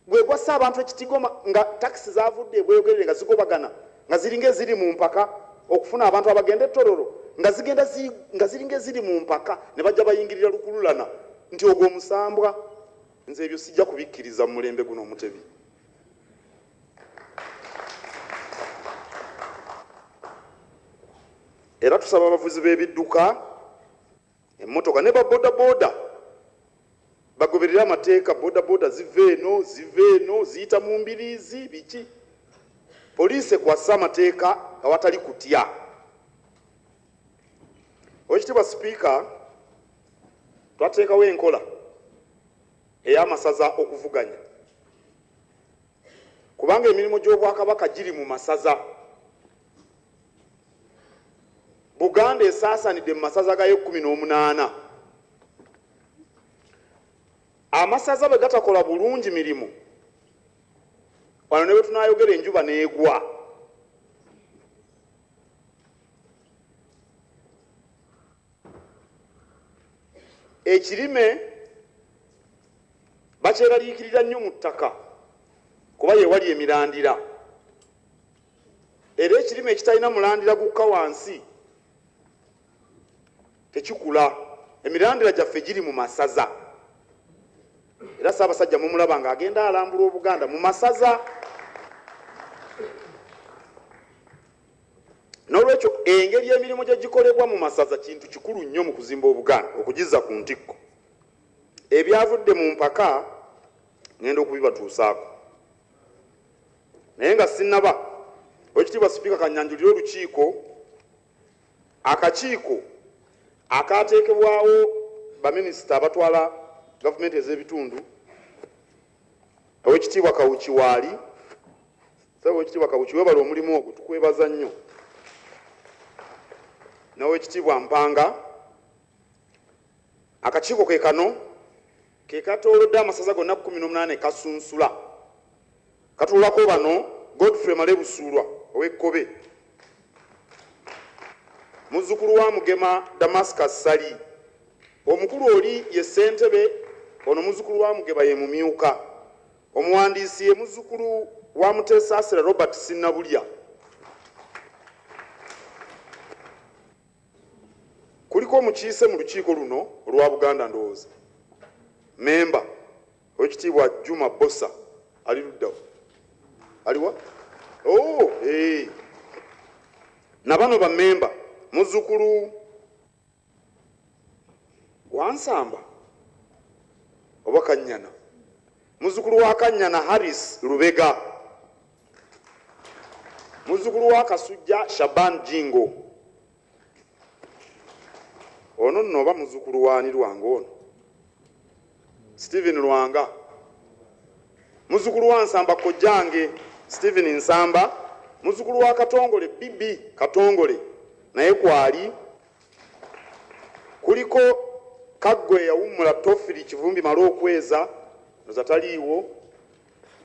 gwe gwassa abantu ekitigoma, nga takisi zavudde ebweyogerere nga zigobagana nga ziringa eziri mu mpaka okufuna abantu abagenda e Tororo. nga zigenda nga ziringa eziri mu mpaka, ne bajja bayingirira lukululana nti ogwo omusambwa. Nze ebyo sijja kubikkiriza mu mulembe guno Omutebi. Era tusaba abavuzi b'ebidduka, emmotoka ne babodaboda bagoberere amateeka. Bodaboda ziva eno, ziva eno, ziyita mu mbiriizi, biki. Poliisi ekwasa amateeka awatali kutya. Oweekitiibwa Sipiika, twateekawo enkola ey'amasaza okuvuganya, kubanga emirimu gy'Obwakabaka giri mu masaza. Buganda esaasanidde mu masaza gayo 18. Amasaza bwe gatakola bulungi mirimu, wano ne bwe tunaayogera enjuba n'egwa. Ekirime bakyeraliikirira nnyo mu ttaka, kuba yewali emirandira, era ekirime ekitalina mulandira gukka wansi tekikula. Emirandira gyaffe giri mu masaza, era Ssaabasajja mumulaba ng'agenda alambula Obuganda mu masaza. N'olwekyo engeri emirimu gye gikolebwa mu masaza kintu kikulu nnyo mu kuzimba Obuganda, okugizza ku ntikko. Ebyavudde mu mpaka ngenda okubibatuusaako, naye nga sinnaba, Oweekitiibwa Sipiika, kannyanjulire olukiiko, akakiiko akateekebwawo baminisita abatwala gavumenti ez'ebitundu. Oweekitiibwa Kawuki waali. Ssebo Oweekitiibwa Kawuki, weebale omulimu ogwo, tukwebaza nnyo, n'Oweekitiibwa Mpanga. Akakiiko ke kano ke katoolodde amasaza gonna 18, kasunsula katuulako bano: Godfrey Male Busuulwa ow'Ekkobe, muzzukulu wa Mugema Damascus Sali. Omukulu oli ye ssentebe, ono muzzukulu wa Mugema ye mumyuka. Omuwandiisi ye muzzukulu wa Muteesaasira Robert Sinnabulya. Kuliko omukiise mu lukiiko luno olwa Buganda, ndowooza memba, Owekitiibwa Juma Bosa, ali luddawo, aliwa? Oh, hey. Na bano bamemba: muzzukulu wa Nsamba oba Kanyana, muzzukulu wa Kanyana Harris Lubega, muzzukulu wa Kasujja Shaban Jingo. Ono nno oba muzzukulu waani? Lwanga. Ono Stephen Lwanga, muzzukulu wa Nsamba kojjange Stephen Nsamba, muzzukulu wa Katongole Bibi Katongole, naye kwali. Kuliko Kaggwe yawummula Tofiri Kivumbi male okweza noza taliiwo.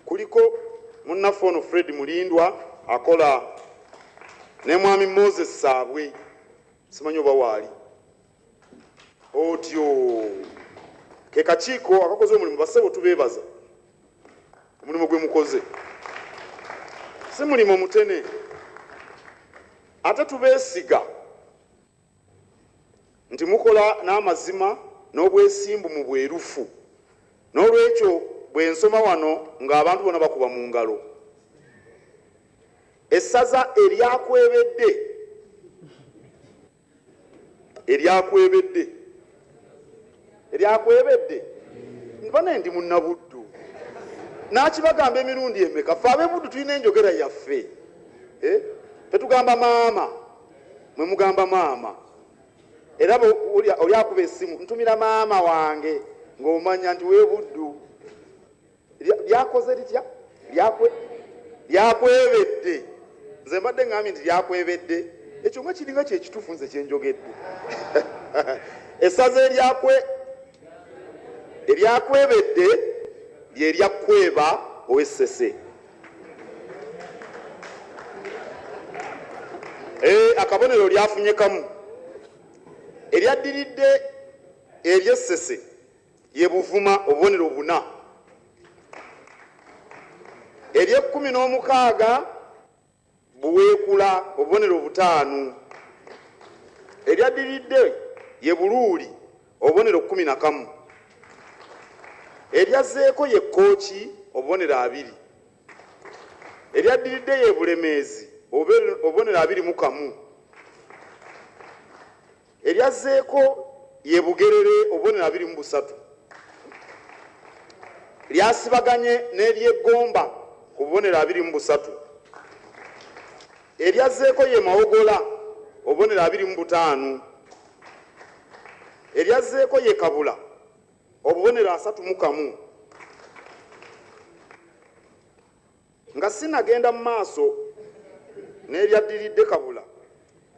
Kuliko munnaffe ono Fred Mulindwa akola ne mwami Moses Saabwe, simanyi oba waali otyo. Ke kakiiko akakoze omulimu. Bassebo, tubeebaza omulimu gwe mukoze, si mulimu mutene, ate tubeesiga nti mukola n'amazima n'obwesimbu mu bwerufu. N'olwekyo bwe nsoma wano ng'abantu bonna bakuba mu ngalo. Essaza eryakwebedde, eryakwebedde, eryakwebedde, bane ndi munnabuddu, nakibagamba emirundi emeka? Fe ab'ebuddu tulina enjogera yaffe, eh? Tetugamba maama, mwe mugamba maama. Era oli akuba essimu, ntumira maama wange, ng'omanya nti webuddu. Lyakoze litya? Lyakwebedde. Nze mbadde ngambye nti lyakwebedde, ekyo nga kiringa kyekituufu nze kyenjogedde. Essaza eryakwebedde lyeryakweba ow'Essese. Akabonero lyafunye kamu. Eryaddiridde ery'Essese ye Buvuma, obubonero buna. Eryekumi n'omukaaga Buweekula, obubonero butaano. Eryaddiridde ye Buluuli, obubonero 11. Eryazzeeko ye Kkooki, obubonero 20. Eryaddiridde ye Bulemeezi, obubonero 21. Eryazzeeko ye Bugerere, obubonero 23. Lyasibaganye n'ery'Eggomba ku bubonero 23. Eryazzeeko ye Mawogola, obubonero 25. Eryazzeeko ye Kabula, obubonero 31. Nga sinnagenda mu maaso n'eryaddiridde Kabula,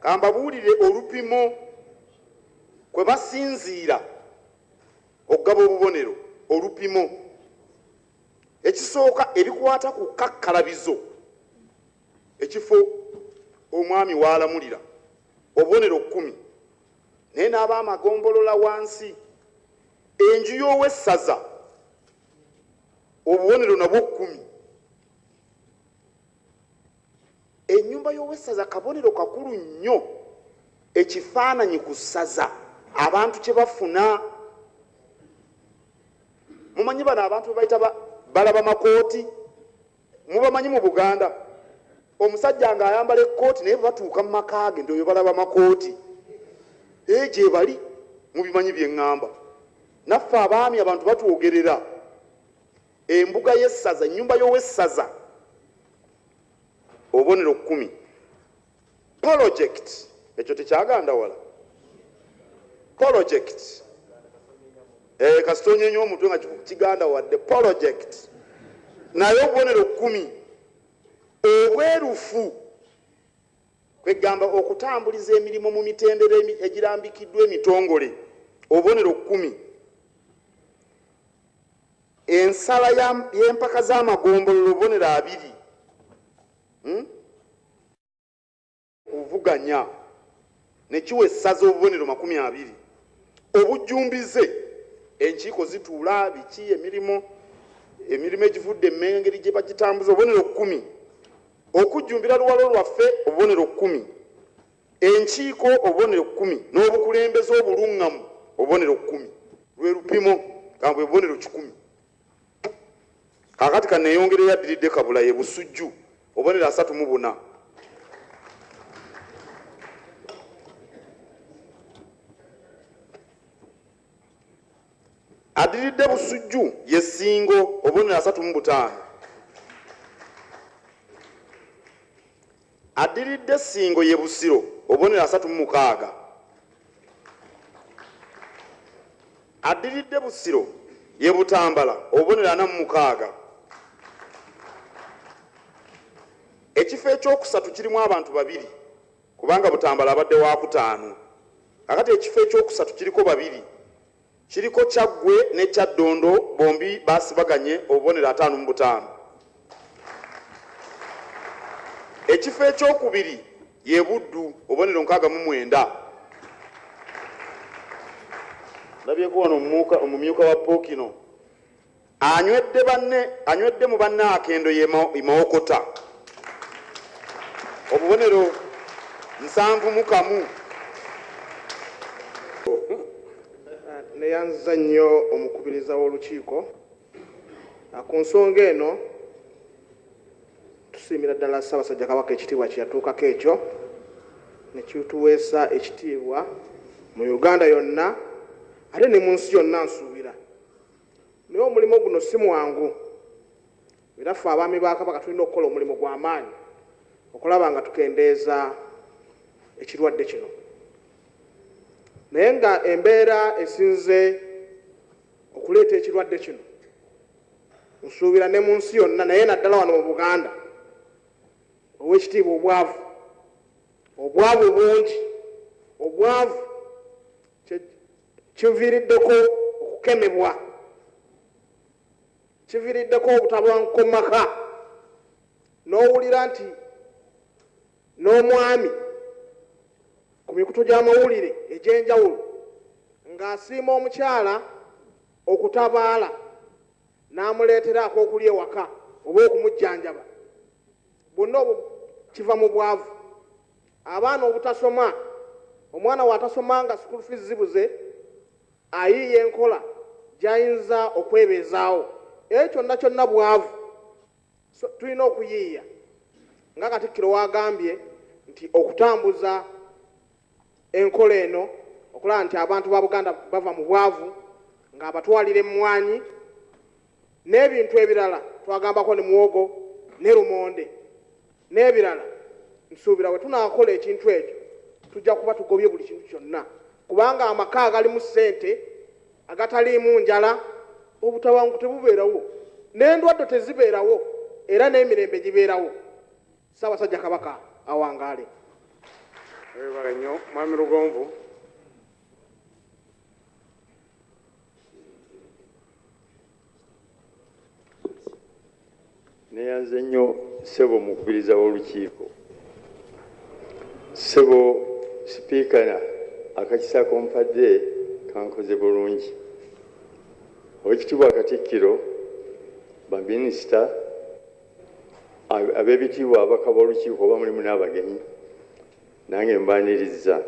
kambabuulire olupimo kwe basinziira okugaba obubonero. Olupimo ekisooka, ebikwata ku kakkalabizo, ekifo omwami w'alamulira, obubonero 10, naye n'ab'amagombolola wansi. Enju y'owessaza, obubonero nabwo 10. Ennyumba y'owessaza kabonero kakulu nnyo, ekifaananyi ku ssaza abantu kye bafuna. Mumanyi bano abantu be bayita balaba makooti, mubamanyi mu Buganda? Omusajja ng'ayambala ekkooti, naye bwe batuuka mu maka ge nti oyo balaba makooti. Gye bali, mubimanyi bye ŋŋamba. Naffe abaami abantu batwogerera. Embuga y'essaza, ennyumba y'owessaza, obubonero 10. Project, ekyo tekyagandawala. Project, kasita onyeenya omutwe nga kigandawadde. Project naye obubonero 10. Obwerufu, kwegamba okutambuliza emirimu mu mitendera egirambikiddwa emitongole, obubonero 10. Ensala y'empaka z'amagombolola, obubonero 20. Kuvuganya ne kiwa essaza obubonero 20. Obujjumbize, enkiiko zituula biki, emirimu egivudde Emmengo engeri gye bagitambuza, obubonero 10. Okujjumbira Luwalo Lwaffe, obubonero 10. Enkiiko, obubonero 10, n'obukulembeze obuluŋŋamu, obubonero 10. Lwe lupimo, nga bwe bubonero 100. Kaakati kanneeyongereyo addiridde Kabula ye Busujju, obubonero 34. Addiridde Busujju ye Ssingo, obubonero 35. Addiridde Ssingo ye Busiro, obubonero 36. Addiridde Busiro ye Butambala, obubonero 46. Ekifo ekyokusatu kirimu abantu babiri, kubanga Butambala abadde wakutaano. Kakati ekifo ekyokusatu kiriko babiri, kiriko Kyaggwe ne Kyaddondo, bombi basibaganye obubonero 55. Ekifo ekyokubiri ye Buddu, obubonero 69. Ndabyeko wano omumyuka wa Ppookino anywedde mu banne akendo ye Mawokota, obubonero 71. Neyanziza nnyo omukubiriza w'olukiiko. Ku nsonga eno tusiimira ddala Ssaabasajja Kabaka ekitiibwa kye yatuukako ekyo ne kituweesa ekitiibwa mu Uganda yonna ate ne mu nsi yonna nsuubira. Naye omulimu guno si mwangu, era ffe abaami ba Kabaka tulina okukola omulimu gw'amaanyi okulaba nga tukendeeza ekirwadde kino. Naye nga embeera esinze okuleeta ekirwadde kino nsuubira ne mu nsi yonna, naye naddala wano mu Buganda, ow'ekitiibwa obwavu, obwavu bungi, obwavu kiviiriddeko okukemebwa, kiviiriddeko obutabanguko mu maka, n'owulira nti n'omwami ku mikutu gy'amawulire egy'enjawulo ng'asiima omukyala okutabaala n'amuleetera ak'okulya ewaka oba okumujjanjaba. Bwonna obwo kiva mu bwavu. Abaana obutasoma Omwana w'atasomanga school fees zibuze, ayiiya enkola gy'ayinza okwebeezaawo. Ekyo kyonna kyonna bwavu. So, tulina okuyiiya nga Katikkiro wagambye nti okutambuza enkola eno okulaba nti abantu ba Buganda bava mu bwavu ng'abatwalira emmwanyi n'ebintu ebirala, twagambako ne muwogo ne lumonde n'ebirala. Nsuubira bwe tunaakola ekintu ekyo tujja kuba tugobye buli kintu kyonna, kubanga amaka agalimu ssente agataliimu njala, obutabanguko tebubeerawo, n'endwadde tezibeerawo, era n'emirembe gibeerawo. Ssaabasajja Kabaka awangaale. Webale nnyo Mwami Lugonvu. Neyanze nnyo ssebo mukubiriza w'olukiiko. Ssebo sipiika, akakisa kompadde kankoze bulungi. Oweekitiibwa Katikkiro, baminisita, ab'ebitiibwa ababaka b'olukiiko oba mulimu n'abagenyi, nange mbaanirizza.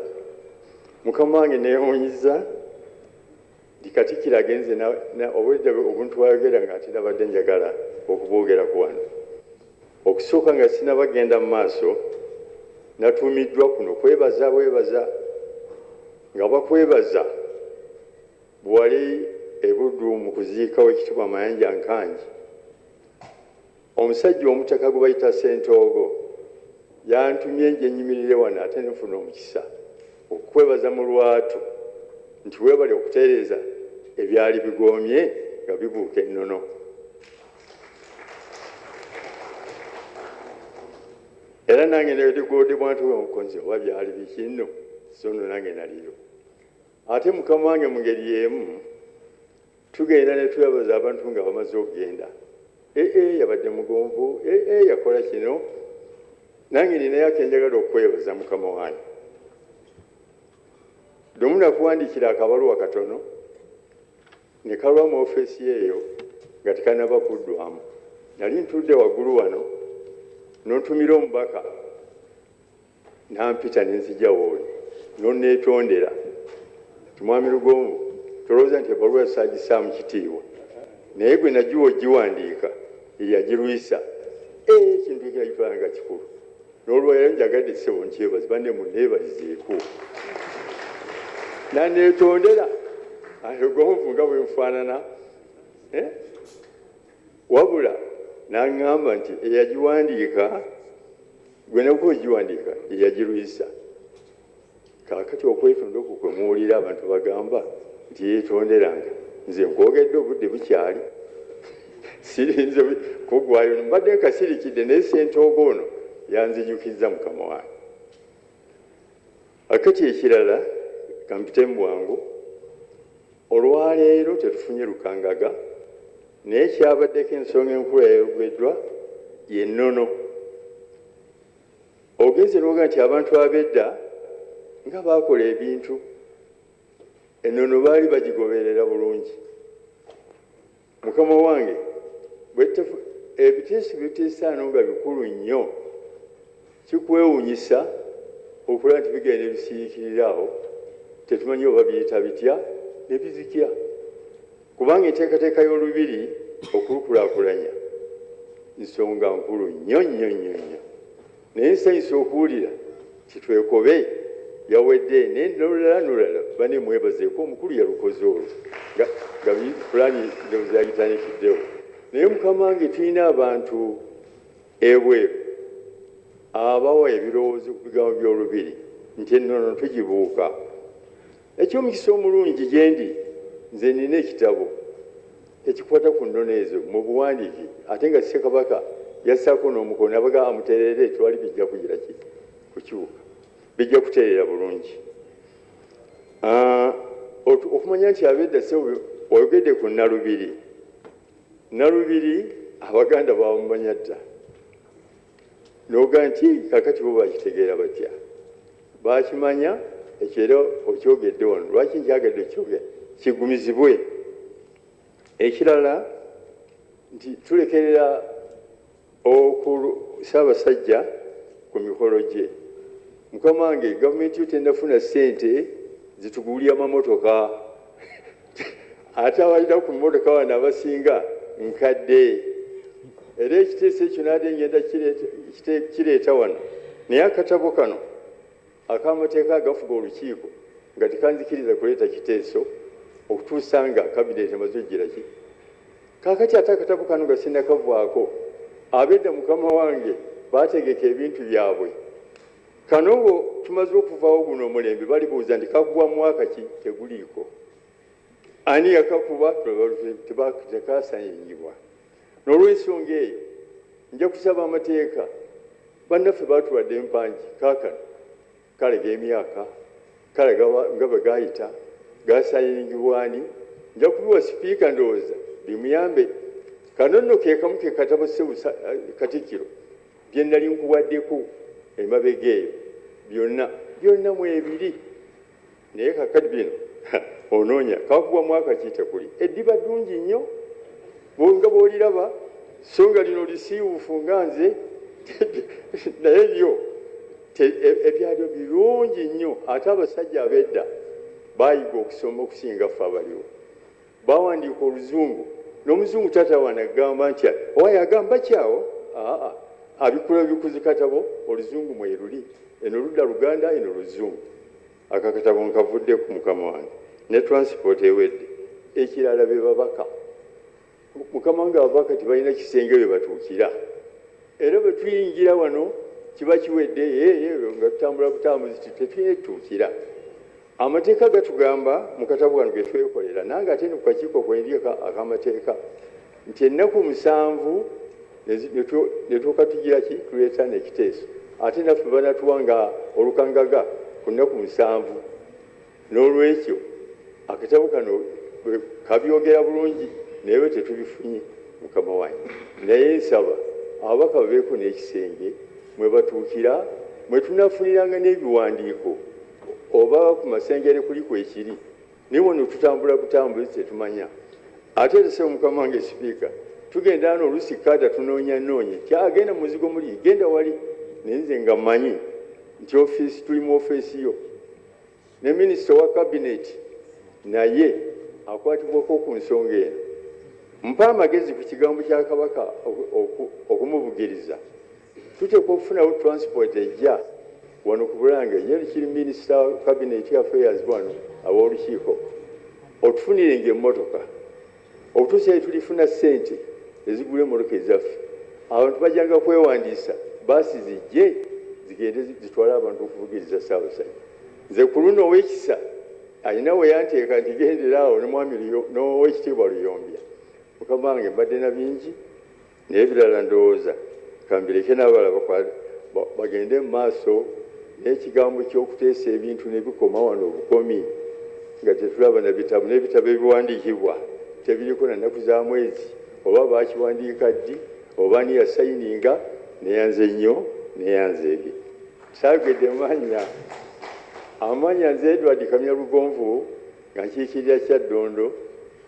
Mukama wange neewuunyizza nti Katikkiro agenze obwedda obuntu bwayogera nga ate nabadde njagala okubwogerako wano. Okusooka nga sinnabagenda mu maaso, natuumiddwa kuno kwebaza bwebaza, nga bakwebaza bwali e Buddu mu kuziika Oweekitiibwa Mayanja Nkangi. Omusajja omutaka gwe bayita Ssentoogo yantumye nje nnyimirire wano ate nfuna omukisa okukwebaza mu lwatu nti weebale okutereeza ebyali bigoomye nga bibuuka ennono. Era nange negoodebwa nti omukonzi oba byali biki nno, so nno nange naliyo. Ate mukama wange mu ngeri y'emu tugenda ne twebaza abantu nga bamaze okugenda. Ee yabadde mugonvu, ee yakola kino. Nange ninayo akenjagala okwebaza mukama wange. Lumu nakuwandiikira akabaluwa katono ne kalwa mu ofiisi eyo nga tekannaba kuddwamu. Nali ntudde waggulu wano n'ontumira omubaka n'ampita ne nzija w'oli n'onneetondera nti Mwami Lugonvu tolowooza nti ebbaluwa saagisaamu kitiibwa, naye gwe nagiwa ogiwandiika yeyagirwisa. Ekintu ekyo nakitwala nga kikulu. N'olwaleero njagadde ssebo nkyebaze, banne munneebalizeeko. Naneetondera Lugonvu nga bwe nfaanana, wabula n'aŋŋamba nti eyagiwandiika gwe nakuwa ogiwandiika yeyagirwisa. Kaakati okwetonda okwo kwe muwulira abantu bagamba nti yeetonderanga, nze nkwogedde obudde bukyali, sirinze kuggwayo, mbadde nkasirikidde naye Ssentoogo ono yanzijukizza mukama wange. Akati ekirala kampite mu bwangu, olwaleero tetufunye lukangaga, naye kyabaddeko ensonga enkulu eyayogeddwa y'ennono. Ogenze n'oga nti abantu ab'edda nga baakola ebintu, ennono baali bagigoberera bulungi. Mukama wange, ebiteeso biteesaano nga bikulu nnyo, kikwewuunyisa okulaba nti bigenda ne bisiikirira awo, tetumanyi oba biyita bitya ne bizikya. Kubanga enteekateeka y'olubiri okulukulaakulanya nsonga nkulu nnyo nnyo nnyo nnyo. Naye nsanyusa okuwulira nti twekobe yawedde, naye n'olulala n'olulala banne mwebazeeko omukulu yalukoze olwo nga pulaani ndowooza yagitandikiddewo. Naye mukama wange tulina abantu ebweru abawa ebirowoozo ku bigambo by'olubiri nti ennono tugibuuka. Eky'omukisa omulungi gye ndi, nze nina ekitabo ekikwata ku nnono ezo mu buwandiike, ate nga Ssekabaka yassaako n'omukono abaga amutereere, twali bijja kugira ki kukyuka, bijja kutereera bulungi. Okumanya nti ab'edda ssebo oyogedde ku Nalubiri. Nalubiri Abaganda baamumanya dda, n'oga nti kaakati bo bakitegeera batya? Baakimanya ekyo era okyogedde wano. Lwaki nkyagadde okyogera? Kigumizibwe. Ekirala nti tulekerera Ssaabasajja ku mikolo gye. Mukama wange, gavumenti yo tennafuna ssente zitugulira amamotoka, ate abalina ku mmotoka wano abasinga nkadde. Era ekiteeso ekyo naate ngenda kireeta wano, naye akatabo kano ak'amateeka agafuga olukiiko nga tekanzikiriza kuleeta kiteeso okutuusa nga kabineeti emaze okugira ki. Kaakati ate akatabo kano nga sinnakavaako, ab'edda mukama wange baategeka ebintu byabwe. Kano ngo tumaze okuvaawo guno omulembe, balibuuza nti kakubwa mwaka ki? Teguliiko. Ani yakakuba? Tekasayingibwa. N'olwensonga eyo nja kusaba amateeka. Bannaffe baatuwadde empangi kaakano kale g'emyaka kale nga bwe gaayita gasayingibwa ani? Nja kubiwa sipiika, ndowooza bimuyambe. Kano nno ke kamu ke katabo Katikkiro bye nali nkuwaddeko emabega eyo, byonna byonna mwebiri. Naye kakati bino onoonya kakubwa mwaka ki? Tekuli. Eddiba ddungi nnyo nga bw'oliraba, so nga lino lisiiwuufu nga nze, naye lyo ebyalyo birungi nnyo. Ate abasajja ab'edda baayiga okusoma okusinga ffe abaliwo. Bawandiika oluzungu, n'omuzungu tatawaana kugamba nti owaye agamba kyawo, aa abikula bikuzi katabo oluzungu mweruli, eno ludda Luganda, eno luzungu. Aka katabo nkavuddeku mukama wange, ne transport ewedde. Ekirala be babaka, mukama wange, ababaka tebalina kisenge we batuukira, era bwe tuyingira wano kiba kiwedde nga tutambula butambuzi, tetulina tutuukira. Amateeka gatugamba mu katabo kano ge twekolera, nange ate ku kakiiko kwendyeka ak'amateeka, nti ennaku 7 ne tuuka tugira ki, tuleeta n'ekiteeso. Ate naffe banatuwa nga olukangaga ku nnaku 7. N'olwekyo akatabo kano kabyogera bulungi, naye bwe tetubifunye mukama wange. Naye nsaba ababaka babeeko n'ekisenge mwe batuukira, mwe tunafuniranga n'ebiwandiiko, oba ku masengere kuli kwekiri. Naye wano tutambula butambuzi, tetumanya. Ate era sebo mukama wange sipiika, tugenda wano oluusi kaada tunoonya noonye kyagenda mu muzigo muli genda wali, naye nze nga mmanyi nti ofiisi tuli mu ofiisi yo ne minisita wa kabineeti naye akwatibwako ku nsonga eno. Mpa amagezi ku kigambo kya Kabaka okumuvugiriza. Tuteekwa okufunawo transport ejja wano ku Bulange, ye kiri minisita wa cabinet affairs wano ab'olukiiko, otufunirenga emmotoka okutuusa ye tulifuna ssente ezigula emmotoka ezaffe. Abantu bajjanga kwewandiisa, baasi zijje zigende zitwale abantu okuvugiriza Ssaabasajja. Nze ku luno ow'ekisa alina we yanteeka nti gendera awo ne mwami n'owekitiibwa Luyombya. Mukama wange, mbadde na bingi, naye ebirala ndowooza kambireke n'abalala bagende mu maaso n'ekigambo ky'okuteesa ebintu ne bikoma wano obukomi nga tetulaba na bitabo, n'ebitabo ebiwandiikibwa tebiriko na nnaku za mwezi, oba baakiwandiika ddi, oba ani yasayininga. Neyanze nnyo, neyanzeege. Saagedde mannya amanya. Nze Edward Kamya Lugonvu, nga nkiikirira Kyaddondo,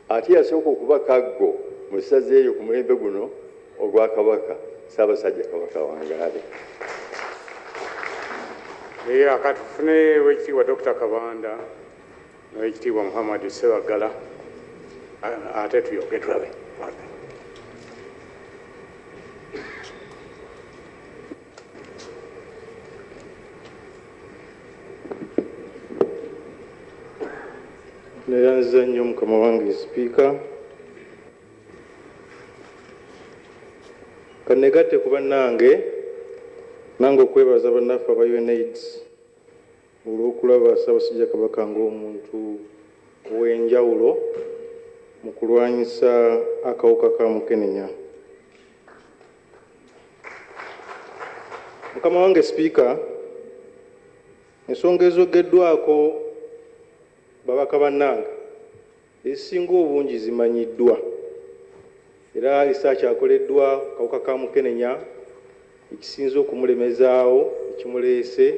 ate yasooka okuba Kaggo mu ssaza eryo ku mulembe guno ogwa Kabaka. Ssaabasajja Kabaka wangaale. Akatufune owekitiibwa Dr. Kabanda n'owekitiibwa Muhammad Ssebaggala, ate tuyoge tulabe. Neyanziza nnyo mukama wange sipiika. Kanegatte ku bannange nange okwebaza bannaffe aba UNAIDS olw'okulaba Ssaabasajja Kabaka ng'omuntu ow'enjawulo mu kulwanyisa akawuka ka mukenenya. Mukama wange sipiika, ensonga ezogeddwako babaka bannange ezisinga obungi zimanyiddwa, era research akoleddwa kawuka ka mukenenya ekisinze okumulemezaawo, ekimuleese,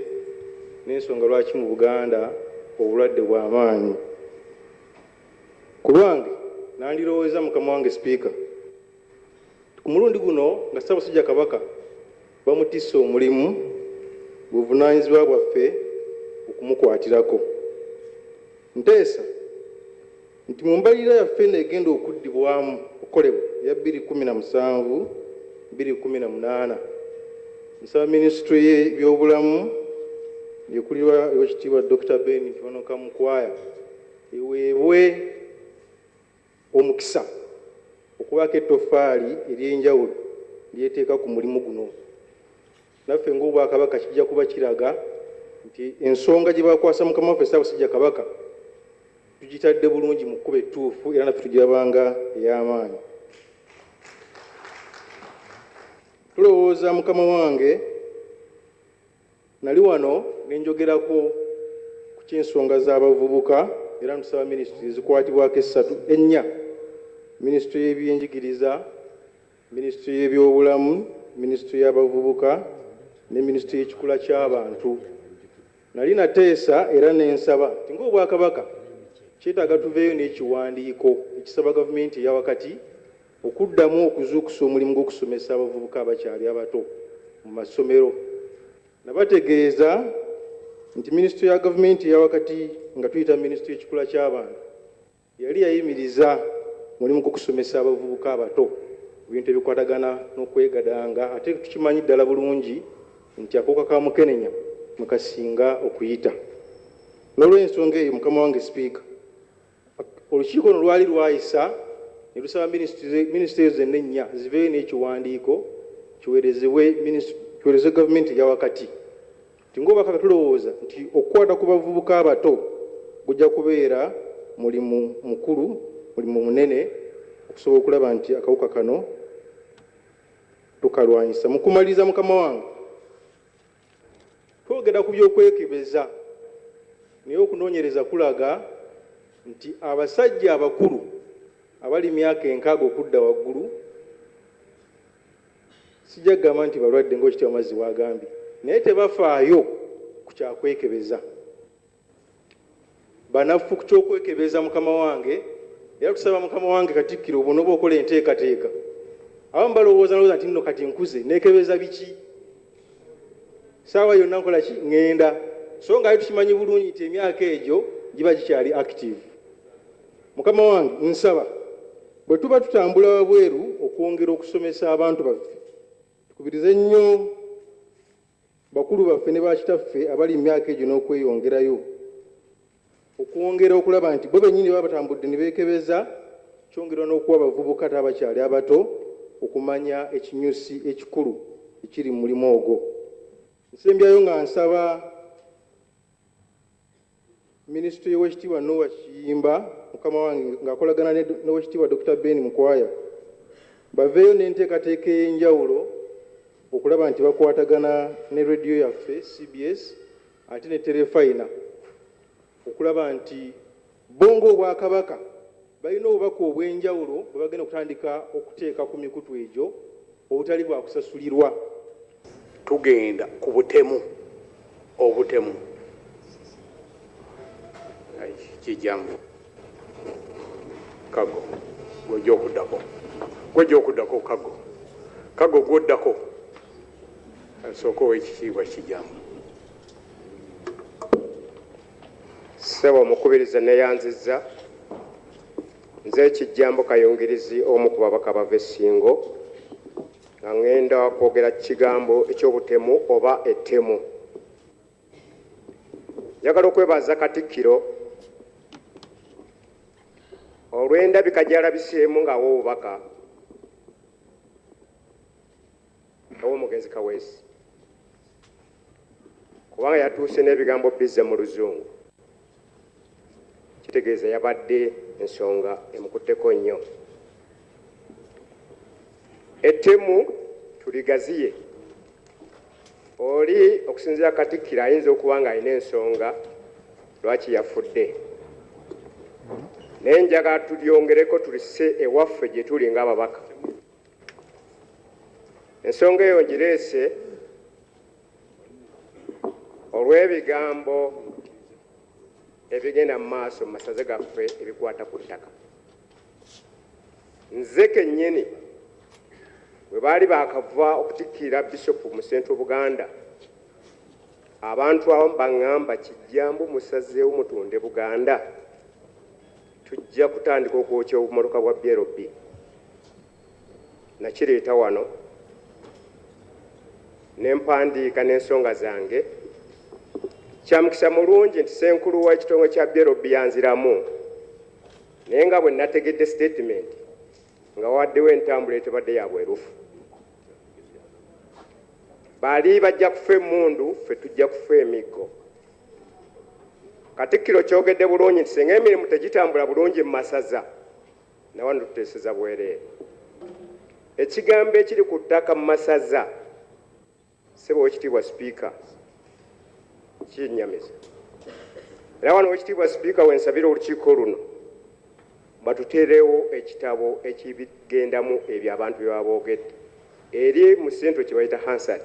n'ensonga lwaki mu Buganda obulwadde bw'amaanyi. Ku lwange nandirowoozezza, mukama wange sipiika, ku mulundi guno nga Ssaabasajja Kabaka bamutisse omulimu Buvunaanyizibwa bwaffe okumukwatirako. Nteesa nti mu mbalirira yaffe eno egenda okuddibwamu okukolebwa eya 2017 2018, nsaba minisitule y'ebyobulamu ekulirwa Oweekitiibwa Dr. Ben Kiwanuka Mukwaya eweebwe omukisa okubaako ettoffaali ery'enjawulo lyeteeka ku mulimu guno. Naffe ng'Obwakabaka kijja kuba kiraga nti ensonga gye bakwasa Mukama waffe Ssaabasajja Kabaka tugitadde bulungi mu kkubo ettuufu, era naffe tugirabanga ey'amaanyi. Tulowooza, mukama wange, nali wano ne njogerako ku ky'ensonga z'abavubuka, era ntusaba minisitule ezikwatibwako essatu ennya: minisitule y'ebyenjigiriza, minisitule y'ebyobulamu, minisitule y'abavubuka ne minisitule y'ekikula ky'abantu. Nali nateesa era nensaba nti ng'Obwakabaka kyetaaga tuveeyo n'ekiwandiiko ekisaba gavumenti eya wakati okuddamu okuzuukusa omulimu gw'okusomesa abavubuka abakyali abato mu masomero. Nabategeeza nti minisitule ya gavumenti eya wakati, nga tuyita minisitule y'ekikula ky'abantu, yali yayimiriza mulimu gw'okusomesa abavubuka abato ebintu ebikwatagana n'okwegadanga, ate tukimanyi ddala bulungi nti akawuka ka mukenenya mwekasinga okuyita. N'olw'ensonga eyo, mukama wange Sipiika, olukiiko luno lwali lwayisa ne lusaba minisitule ezo zenna ennya ziveeyo n'ekiwandiiko kiweerezebwe gavumenti eya wakati nti ng'Obwakabaka tulowooza nti okukwata ku bavubuka abato gujja kubeera mulimu mukulu, mulimu munene okusobola okulaba nti akawuka kano tukalwanyisa. Mu kumaliriza, mukama wange, twogera ku by'okwekebeza, naye okunoonyereza kulaga nti abasajja abakulu abali myaka 60 okudda waggulu, sijja kugamba nti balwadde ng'Okitiibwa Mazzi bw'agambye, naye tebafaayo ku kyakwekebeza, banafu ku kyokwekebeza. Mukama wange, era tusaba mukama wange Katikkiro, bw'onooba okola enteekateeka, abamu balowooza nalowooza nti nno kati nkuze, neekebeza biki, saawa yonna nkola ki, ŋŋenda, so nga ate tukimanyi bulungi nti emyaka egyo giba gikyali active. Mukama wange, nsaba bwe tuba tutambula wabweru okwongera okusomesa abantu baffe, tukubirize nnyo bakulu baffe ne bakitaffe abali mu myaka egyo n'okweyongerayo, okwongera okulaba nti bo bennyini baba batambudde ne beekebeza, kyongerwa n'okuwa abavubuka ate abakyali abato okumanya ekinyusi ekikulu ekiri mu mulimu ogwo. Nsembyayo nga nsaba minisitule y'Owekitiibwa Noah Kiyimba, mukama wange, ng'akolagana n'Owekitiibwa Dr. Ben Mukwaya, baveeyo n'enteekateeka ey'enjawulo okulaba nti bakwatagana ne rediyo yaffe CBS ate ne Terefayina, okulaba nti bo ng'Obwakabaka balina obubaka obw'enjawulo bwe bagenda okutandika okuteeka ku mikutu egyo obutali bwa kusasulirwa. Tugenda ku butemu, obutemu kijjangu Kago, gwojja okuddako, gwojja okuddako Kago, Kago gwoddako, asooka Owekitiibwa Kijjangu. Ssebo omukubiriza, neyanzizza. Nze Kijjambu Kayungirizi, omu ku babaka bava Essingo, nga ŋŋenda kwogera kigambo eky'obutemu oba ettemu. Njagala okwebaza Katikkiro olw'endabika gy'alabiseemu ng'awa obubaka ow'omugenzi Kaweesi, kubanga yatuuse n'ebigambo bizza mu Luzungu, kitegeeza yabadde ensonga emukutteko nnyo. Ettemu tuligaziye. Oli okusinziira Katikkiro ayinza okuba ng'alina ensonga lwaki yafudde, naye njagala tulyongereko, tulisse ewaffe gye tuli ng'ababaka. Ensonga eyo ngireese olw'ebigambo ebigenda mu maaso mu masaza gaffe ebikwata ku ttaka. Nze kennyini bwe baali baakava okutikkirira bisopu mu Central Buganda, Abantu abamu baŋŋamba kijjambu musazeewo mutunde Buganda, tujja kutandika okwokya obumotoka bwa BLB. Nakireeta wano ne mpandiika n'ensonga zange. Kyamukisa mulungi nti ssenkulu w'ekitongole kya BLB yanziramu, naye nga bwe nategedde statement nga waddewo entambula etebadde ya bwerufu. Bali bajja kufa emmundu, ffe tujja kufa emiggo. Katikkiro kyogedde bulungi nti singa emirimu tegitambula bulungi mu masaza, nawano tuteeseza bwereere. Ekigambo ekiri ku ttaka mu masaza, ssebo Oweekitiibwa Sipiika, kinnyamiza. Era wano Oweekitiibwa Sipiika wensabira olukiiko luno batuteerewo ekitabo ekibigendamu ebyo abantu bye baba boogedde eri mu sentro kye bayita Hansard.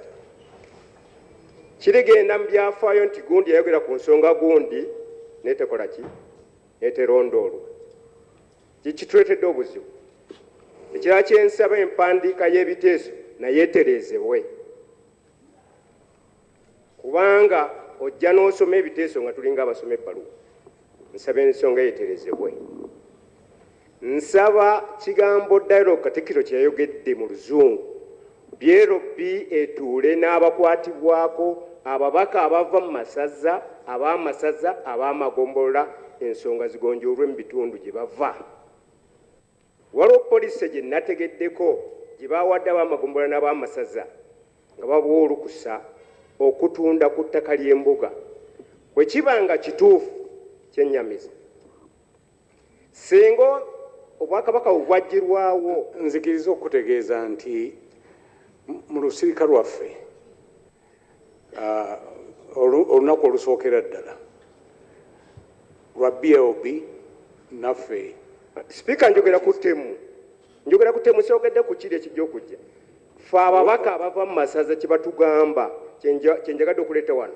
Kirigenda mu byafaayo nti gundi yayogera ku nsonga gundi netekola ki, neterondoolwa. Kikituleetedde obuzibu. Ekirala kyensaba, empandiika y'ebiteeso naye etereezebwe, kubanga ojja n'osoma ebiteeso nga tulinga abasoma ebbaluwa. Nsaba ensonga eyeterezebwe. Nsaba kigambo dialogue Katikkiro kye yayogedde mu Luzungu, BLB etuule n'abakwatibwako, ababaka abava mu masaza, ab'amasaza, ab'amagombolola, ensonga zigonjoolwe mu bitundu gye bava. Waliwo poliisi gye nategeddeko gye bawadde ab'amagombolola n'ab'amasaza nga babawa olukusa okutunda ku ttaka ly'embuga. Bwe kiba nga kituufu, kyennyamiza. Singa obwakabaka bwe bwaggyirwawo. Nzikiriza okutegeeza nti mu lusirika lwaffe olunaku olusookera ddala lwa BLB naffe. Sipiika, njogera ku ttemu, njogera ku ttemu, soogedde ku kiri ekijja okujja. Ffe ababaka abava mu masaza kye batugamba kyenjagadde okuleeta wano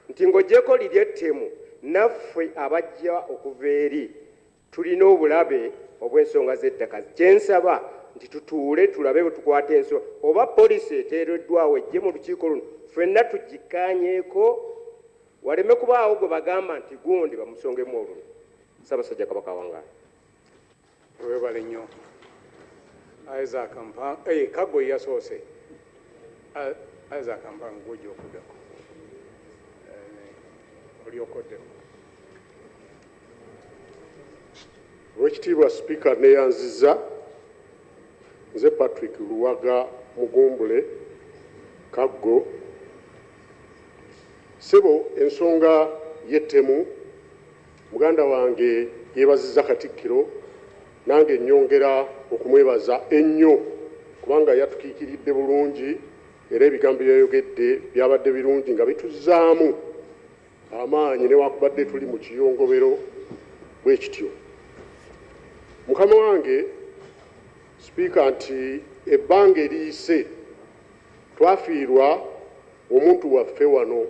nti ng'oggyeko liri ettemu, naffe abajja okuva eri tulina obulabe obw'ensonga z'ettaka. Kyensaba nti tutuule tulabe bwe tukwata ensonga, oba poliisi eteereddwawo ejje mu lukiiko luno ffenna tugikkaanyeeko, waleme kubaawo gwe bagamba nti gundi bamusongemu oluno. Ssaabasajja Kabaka wangaala. Webale nnyo Isaac Mpanga. Kaggo yasoose. Isaac Mpanga, gwojja okuddako, olyokoddeko. Oweekitiibwa Sipiika, neeyanziza. Nze Patrick Luwaga Mugumbule Kaggo. Ssebo, ensonga y'ettemu, muganda wange yeebazizza Katikkiro, nange nnyongera okumwebaza ennyo kubanga yatukiikiridde bulungi era ebigambo byayogedde byabadde birungi nga bituzzaamu amaanyi newankubadde tuli mu kiyongobero bwe kityo. Mukama wange Sipiika, nti ebbanga eriyise twafiirwa omuntu waffe wano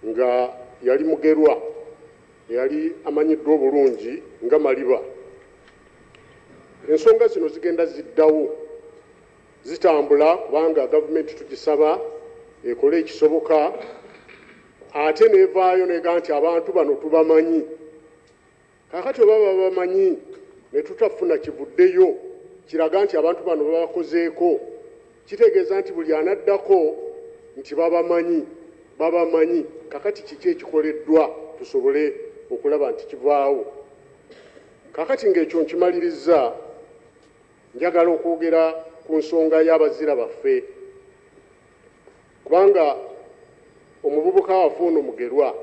nga yali Mugerwa, eyali amanyiddwa obulungi nga Maliba. Ensonga zino zigenda ziddawo, zitambula, kubanga gavumenti tugisaba ekole ekisoboka ate nevaayo nega nti abantu bano tubamanyi. Kaakati oba babamanyi ne tutafuna kivuddeyo kiraga nti abantu bano babakozeeko, kitegeeza nti buli anaddako nti babamanyi, babamanyi. Kakati kiki ekikoleddwa tusobole okulaba nti kivaawo? Kakati ng'ekyo nkimaliriza, njagala okwogera ku nsonga y'abazira baffe, kubanga omuvubuka waffe ono Mugerwa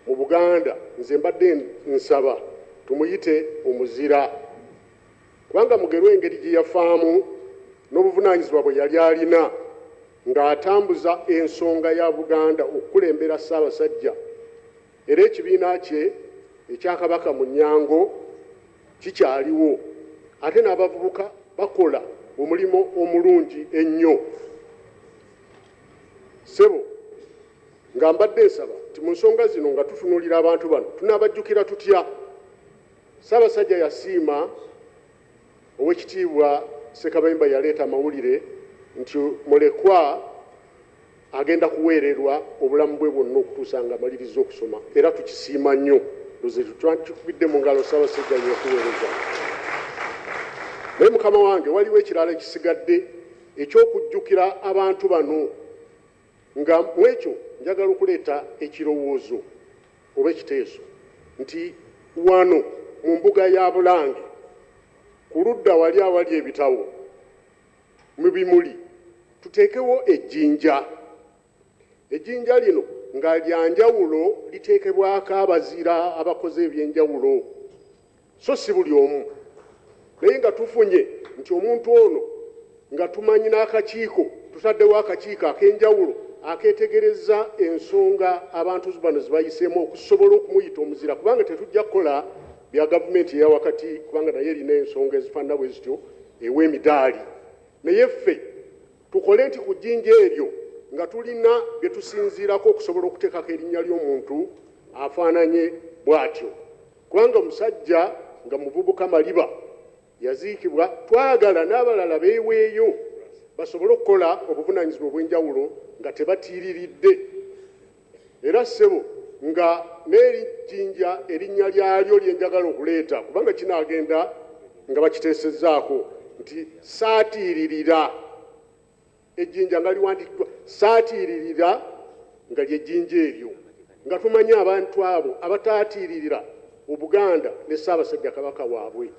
mu Buganda nze mbadde nsaba tumuyite omuzira, kubanga Mugerwa engeri gye yafaamu n'obuvunaanyizibwa bwe yali alina ng'atambuza ensonga ya Buganda okukulembera Ssaabasajja, era ekibiina kye ekyakabaka mu Nnyango kikyaliwo, ate n'abavubuka bakola omulimu omulungi ennyo. Ssebo, nga mbadde nsaba nti mu nsonga zino nga tutunuulira abantu bano tunaabajjukira tutya? Ssaabasajja yasiima Oweekitiibwa Ssekabemba yaleeta amawulire nti mulekwa agenda kuweererwa obulamu bwe bwonna okutuusa nga amaliriza okusoma, era tukisiima nnyo. Tukubidde mu ngalo Ssaabasajja nnyo okuweereza. Naye mukama wange, waliwo ekirala ekisigadde ekyokujjukira abantu bano, nga mu ekyo njagala okuleeta ekirowoozo oba ekiteeso nti wano mu mbuga ya Bulange, ku ludda wali awali ebitabo mu bimuli, tuteekewo ejjinja. Ejjinja lino nga lyanjawulo, liteekebwako abazira abakoze ebyenjawulo, so si buli omu, naye nga tufunye nti omuntu ono nga tumanyi n'akakiiko, tutaddewo akakiiko ak'enjawulo akeetegereza ensonga abantu bano ze bayiseemu okusobola okumuyita omuzira, kubanga tetujja kukola bya gavumenti eya wakati, kubanga naye erina ensonga ezifaanana bwe zityo ewa emidaali. Naye ffe tukole nti ku jjinja eryo nga tulina bye tusinziirako okusobola okuteekako erinnya ly'omuntu afaananye bw'atyo, kubanga omusajja nga muvubuka Maliba yaziikibwa, twagala n'abalala beeweeyo basobole okukola obuvunaanyizibwa obw'enjawulo nga tebatiiriridde. Era ssebo, nga n'erijjinja erinnya lyalyo lyenjagala okuleeta, kubanga kinaagenda nga bakiteesezzaako nti saatiiririra, ejjinja nga liwandiikiddwa saatiiririra, nga lyejjinja eryo, nga tumanyi abantu abo abataatiiririra Obuganda ne Ssaabasajja Kabaka waabwe.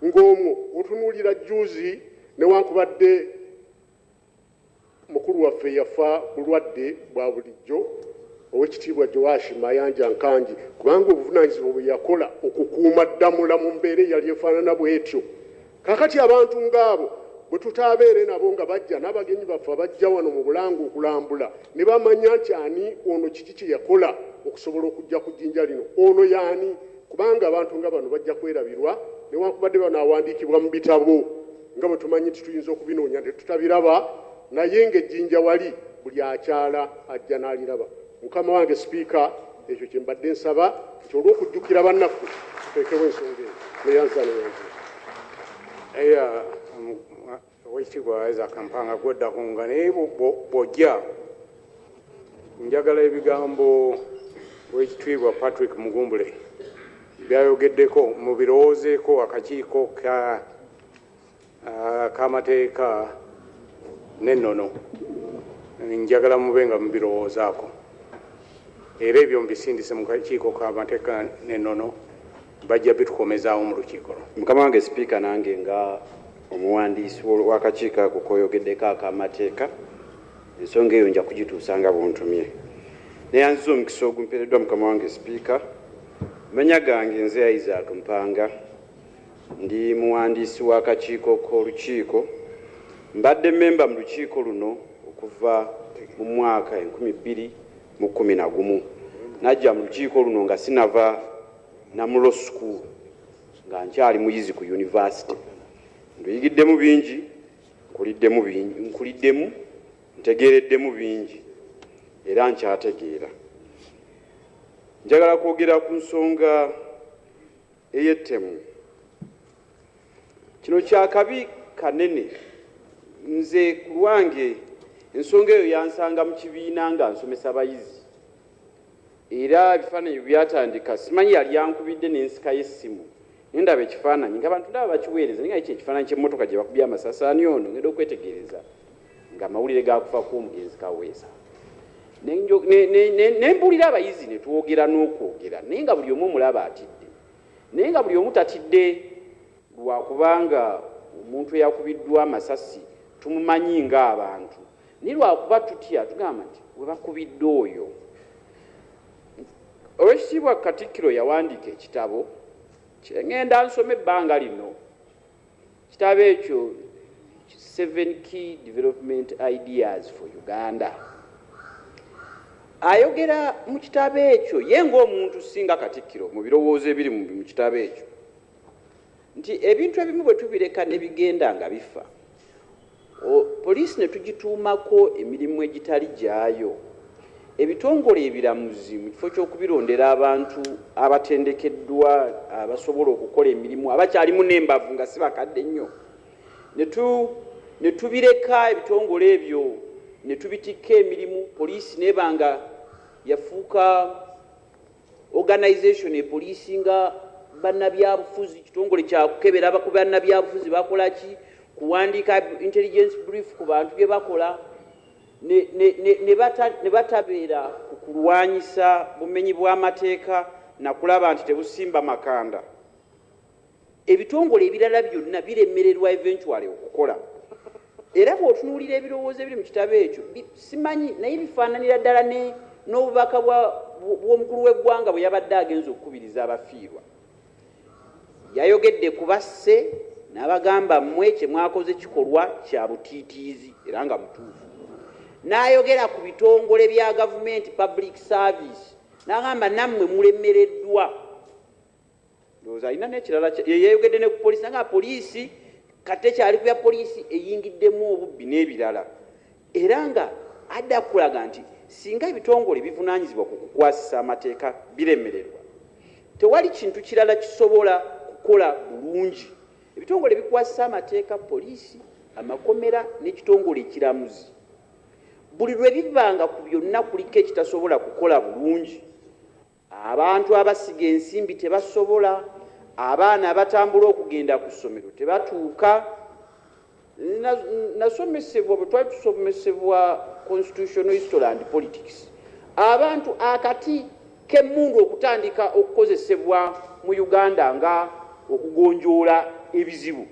Ng'omwo otunuulira jjuuzi, newankubadde mukulu waffe yafa bulwadde bwa bulijjo, Owekitiibwa Joash Mayanja Nkangi, kubanga obuvunaanyizibwa bwe yakola okukuuma Ddamula mu mbeera eyali efaanana bw'etyo. Kaakati abantu ng'abo bwe tutaabeere nabo nga bajja n'abagenyi baffe abajja wano mu Bulange okulambula, ne bamanya nti ani ono, kiki kye yakola okusobola okujja ku jjinja lino, ono y'ani, kubanga abantu nga bano bajja kwerabirwa newankubadde banaawandiikibwa mu bitabo, nga bwe tumanyi nti tuyinza okubinoonya ne tutabiraba, naye ng'ejjinja wali buli akyala ajja n'aliraba. Mukama wange Sipiika, ekyo kye mbadde nsaba nti olw'okujjukira bannaffe tuteekewo ensonga eyo. Neyanza, neyanza. Eya, Owekitiibwa Isaac Mpanga, gwoddako nga naye bw'ojja njagala ebigambo Owekitiibwa Patrick Mugumbule byayogeddeko mubirowoozeeko akakiiko ka k'amateeka n'ennono. Njagala mube nga mubirowoozaako, era ebyo mubisindise mu kakiiko k'amateeka n'ennono, bajja bitukomezaawo mu lukiiko lwo. Mukama wange Sipiika, nange nga omuwandiisi w'akakiiko ako koyogeddeko ak'amateeka, ensonga eyo nja kugituusa nga bwontumye. Neyanziza omukisa ogumpeereddwa, mukama wange Sipiika. Manya gange nze Isaac Mpanga, ndi muwandiisi w'akakiiko k'olukiiko. Mbadde memba mu lukiiko luno okuva mu mwaka 2011. Najja mu lukiiko luno nga sinava na mu law school, nga nkyali muyizi ku university. Nduyigiddemu bingi, nkuliddemu bingi, nkuliddemu, ntegeereddemu bingi, era nkyategeera. Njagala kwogera ku nsonga ey'ettemu. Kino kyakabi kanene. Nze ku lwange ensonga eyo yansanga mu kibiina nga nsomesa bayizi, era ebifaananyi byatandika, simanyi yali yankubidde n'ensika y'essimu, nendaba ekifaananyi nga bantu ndaba bakiweereza, naye nga kiki ekifaananyi ky'emmotoka gye bakubye amasasi, ani ono? Ngenda okwetegereza nga amawulire gakufa kw'omugenzi Kaweesa. Ne mbuulira abayizi, ne twogera n'okwogera, naye nga buli omu omulaba atidde, naye nga buli omu tatidde lwakubanga omuntu eyakubiddwa amasasi tumumanyi ng'abantu, naye lwakuba tutya, tugamba nti we bakubidde oyo. Olwekitiibwa Katikkiro yawandiika ekitabo kyeŋŋenda nsoma ebbanga lino. Kitabo ekyo Seven Key Development Ideas for Uganda. Ayogera mu kitabo ekyo ye ng'omuntu, singa Katikkiro, mu birowoozo ebiri mu kitabo ekyo nti ebintu ebimu bwe tubireka ne bigenda nga bifa, poliisi ne tugituumako emirimu egitali gyayo, ebitongole ebiramuzi mu kifo ky'okubirondera abantu abatendekeddwa abasobola okukola emirimu, abakyalimu n'embavu nga si bakadde nnyo, ne tubireka ebitongole ebyo. ne tubitikka emirimu, poliisi n'eba nga yafuuka organization epoliisi nga bannabyabufuzi, kitongole kyakukebera ku bannabyabufuzi bakola ki, kuwandiika intelligence brief ku bantu bye bakola, ne batabeera ku kulwanyisa bumenyi bw'amateeka nakulaba nti tebusimba makanda. Ebitongole ebirala byonna biremererwa eventually okukola. Era bw'otunuulira ebirowoozo ebiri mu kitabo ekyo, simanyi, naye bifaananira ddala n'obubaka bw'omukulu w'eggwanga bwe yabadde agenza okukubiriza abafiirwa. Yayogedde ku basse n'abagamba mmwe kye mwakoze kikolwa kya butiitiizi, era nga mutuufu. N'ayogera ku bitongole bya gavumenti public service, n'agamba nammwe mulemereddwa. Ndowooza alina n'ekirala yayogedde ne ku poliisi, n'agamba poliisi kati tekyali ku bya poliisi eyingiddemu obubbi n'ebirala. Era nga adda kulaga nti singa ebitongole bivunaanyizibwa ku kukwasisa amateeka biremererwa, tewali kintu kirala kisobola kukola bulungi. Ebitongole bikwasisa amateeka, poliisi, amakomera n'ekitongole ekiramuzi, buli lwe bivanga ku byonna kuliko ekitasobola kukola bulungi. Abantu abasiga ensimbi tebasobola, abaana abatambula okugenda ku ssomero tebatuuka. Nasomesebwa bwe twali tusomesebwa constitutional history and politics, abantu akati k'emmundu okutandika okukozesebwa mu Uganda nga okugonjoola ebizibu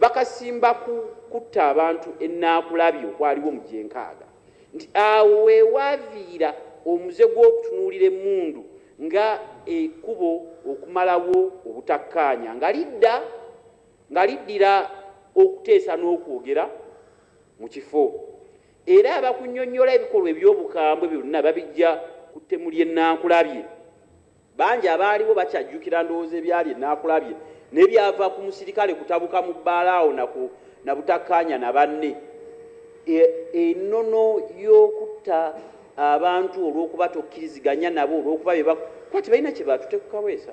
bakasimba ku kutta abantu ennaakulabye okwaliwo mu gyenkaaga, nti awo we waaviira omuze gw'okutunuulira emmundu nga ekkubo okumalawo obutakkaanya, nga liddira okuteesa n'okwogera mu kifo. Era abakunnyonnyola ebikolwa eby'obukambwe byonna babijja ku ttemu ly'ennaakulabye. Bangi abaaliwo bakyajjukira ndowooza ebyali ennaakulabye n'ebyava ku musirikale kutabuka mu bbaala awo na butakkaanya na banne. Ennono y'okutta abantu olw'okuba tokkiriziganya nabo, olw'okuba bye kuba tebalina kye baatute ku Kaweesa,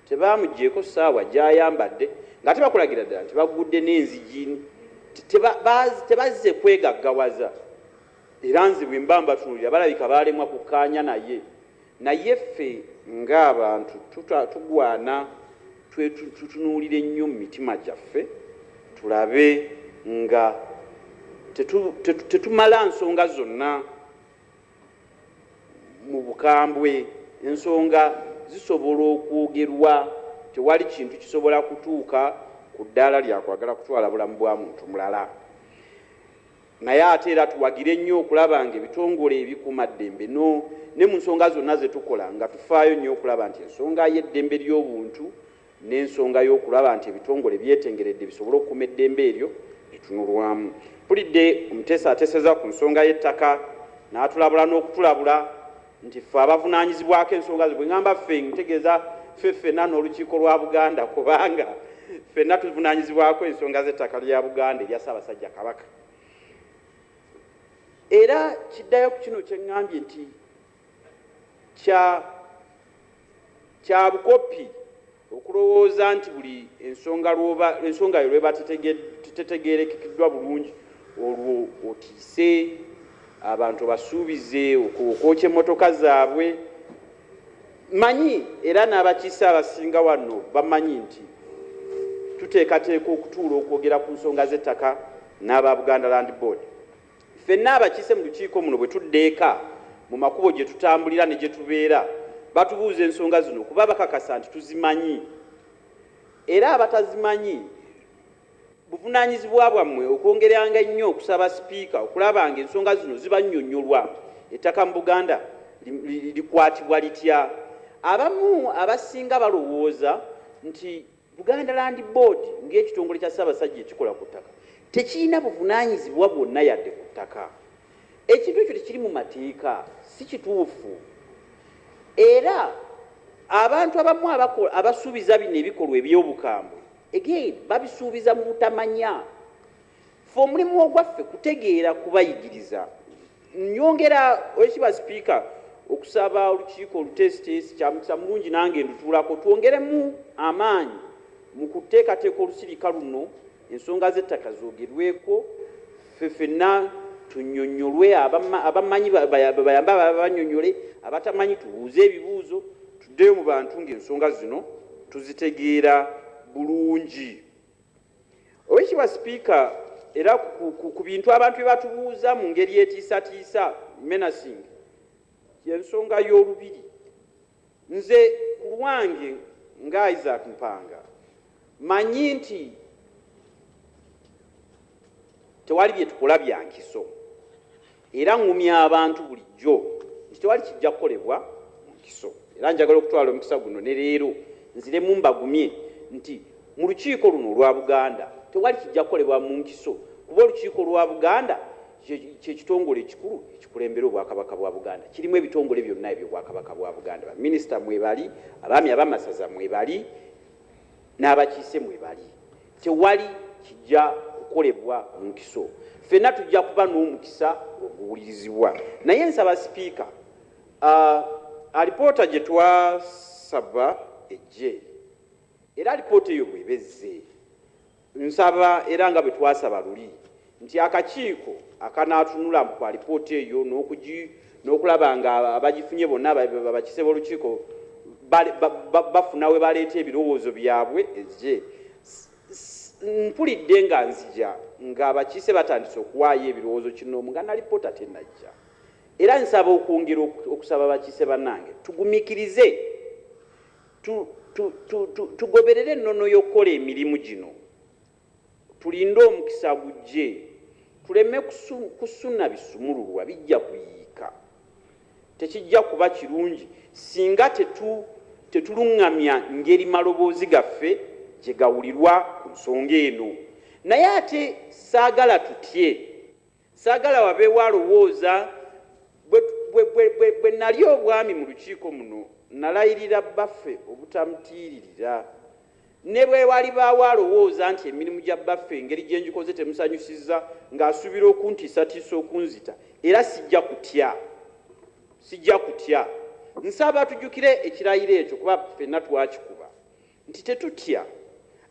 tebaamuggyeko ssaawa gy'ayambadde, ng'ate bakulagira ddala nti bagudde n'enzigi, tebazze kwegaggawaza. Era nze bwe mba mbatunuulira balabika baalemwa kukkaanya naye. Naye ffe ng'abantu tugwana tutunuulire nnyo mu mitima gyaffe, tulabe nga tetumala nsonga zonna mu bukambwe. Ensonga zisobola okwogerwa, tewali kintu kisobola kutuuka ku ddaala lya kwagala kutwala bulamu bwa muntu mulala. Naye ate era tuwagire nnyo okulaba nga ebitongole ebikuumaddembe ne mu nsonga zonna ze tukola nga tufaayo nnyo okulaba nti ensonga y'eddembe ly'obuntu n'ensonga y'okulaba nti ebitongole byetengeredde bisobole okukuuma eddembe eryo etunulwamu. Mpulidde omuteesa ateeseza ku nsonga y'ettaka n'atulabula n'okutulabula nti ffe abavunaanyizibwako ensonga ze. Bwe ŋŋamba ffe ntegeeza ffe ffenna n'olukiiko lwa Buganda, kubanga ffenna tuvunaanyizibwako ensonga z'ettaka lya Buganda erya Ssaabasajja Kabaka. Era kiddayo ku kino kye ŋŋambye nti kya bukopi okulowooza nti buli ensonga yo lweba tetegeerekeddwa bulungi olwo otiise abantu basuubize okwokya emmotoka zaabwe. Manyi era n'abakiise abasinga wano bamanyi nti tuteekateeka okutuula okwogera ku nsonga z'ettaka n'aba Buganda Land Board. Ffenna abakiise mu lukiiko muno bwe tudda eka mu makubo gye tutambulira ne gye tubeera batubuuza ensonga zino kuba bakakasa nti tuzimanyi. Era abatazimanyi buvunaanyizibwa bwammwe okwongeranga ennyo okusaba sipiika okulaba nga ensonga zino zibannyonnyolwa. Ettaka mu Buganda likwatibwa litya? Abamu abasinga balowooza nti Buganda Land Board ng'ekitongole kya Ssaabasajja ekikola ku ttaka tekirina buvunaanyizibwa bwonna yadde ku ttaka. Ekintu ekyo tekiri mu mateeka, si kituufu. Era abantu abamu abasuubiza bino ebikolwa eby'obukambwe, again babisuubiza mu butamanya. Ffe omulimu ogwaffe kutegeera kubayigiriza. Nyongera Oweekitiibwa Sipiika okusaba olukiiko oluteesiteesi, kya mukisa mulungi nange ndutuulako, twongeremu amaanyi mu kuteekateeka olusirika luno, ensonga z'ettaka zoogerweko, ffe ffenna Tunnyonnyolwe, abamanyi bayambe abanyonnyole, abatamanyi tubuuze ebibuuzo, tuddeyo mu bantu ng'ensonga zino tuzitegeera bulungi. Oweekitiibwa Sipiika, era ku bintu abantu bye batubuuza mu ngeri etiisatiisa, menacing, y'ensonga y'olubiri. Nze ku lwange nga Isaac Mpanga manyi nti tewali bye tukola bya nkiso, era ŋŋumya abantu bulijjo nti tewali kijja kukolebwa mu nkiso. Era njagala okutwala omukisa guno ne leero nziremu mbagumye nti mu lukiiko luno olwa Buganda tewali kijja kukolebwa mu nkiso, kuba olukiiko lwa Buganda kye kitongole ekikulu ekikulembera Obwakabaka bwa Buganda. Kirimu ebitongole byonna eby'Obwakabaka bwa Buganda. Baminisita mwebali, abaami ab'amasaza mwebali, n'abakiise mwebali. Tewali kijja kukolebwa mu nkiso. Ffenna tujja kuba n'omukisa oguwulirizibwa. Naye nsaba Sipiika, alipoota gye twasaba ejje, era alipoota eyo bw'eba ezze, nsaba era nga bwe twasaba luli nti akakiiko akanaatunula ku alipoota eyo n'okulaba nga abagifunye bonna abakiise b'olukiiko bafuna we baleeta ebirowoozo byabwe ejje. Mpulidde nga nzija ng'abakiise batandise okuwaayo ebirowoozo kinoomu nga nalipoota tennajja. Era nsaba okwongera okusaba abakiise bannange tugumiikirize, tugoberere ennono y'okukola emirimu gino, tulinde omukisa gujje, tuleme kusuna bisumululwa bijja kuyiika. Tekijja kuba kirungi singa tetuluŋŋamya ngeri maloboozi gaffe gye gawulirwa ku nsonga eno. Naye ate saagala tutye, saagala wabeewo alowooza. Bwe nali obwami mu lukiiko muno nalayirira bbaffe obutamutiiririra. Ne bwe walibaawo alowooza nti emirimu gya bbaffe engeri gye ngikoze temusanyusizza ng'asuubira okuntiisatiisa okunzita, era sijja kutya, sijja kutya. Nsaba tujjukire ekirayiro ekyo, kuba ffenna twakikuba nti tetutya.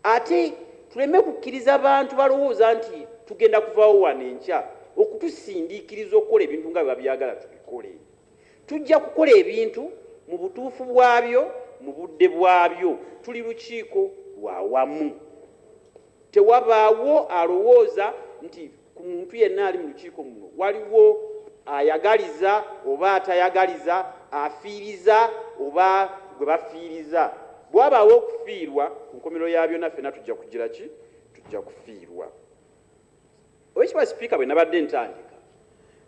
Ate tuleme kukkiriza bantu balowooza nti tugenda kuvaawo wano enkya okutusindiikiriza okukola ebintu nga bwe babyagala tubikole. Tujja kukola ebintu mu butuufu bwabyo, mu budde bwabyo. Tuli lukiiko lwa wamu. Tewabaawo alowooza nti ku muntu yenna ali mu lukiiko muno waliwo ayagaliza oba atayagaliza, afiiriza oba gwe bafiiriza. Bw'abaawo okufiirwa ku nkomerero ya byonna ffenna tujja kugira ki? Tujja kufiirwa. Oweekitiibwa Sipiika, bwe nabadde ntandika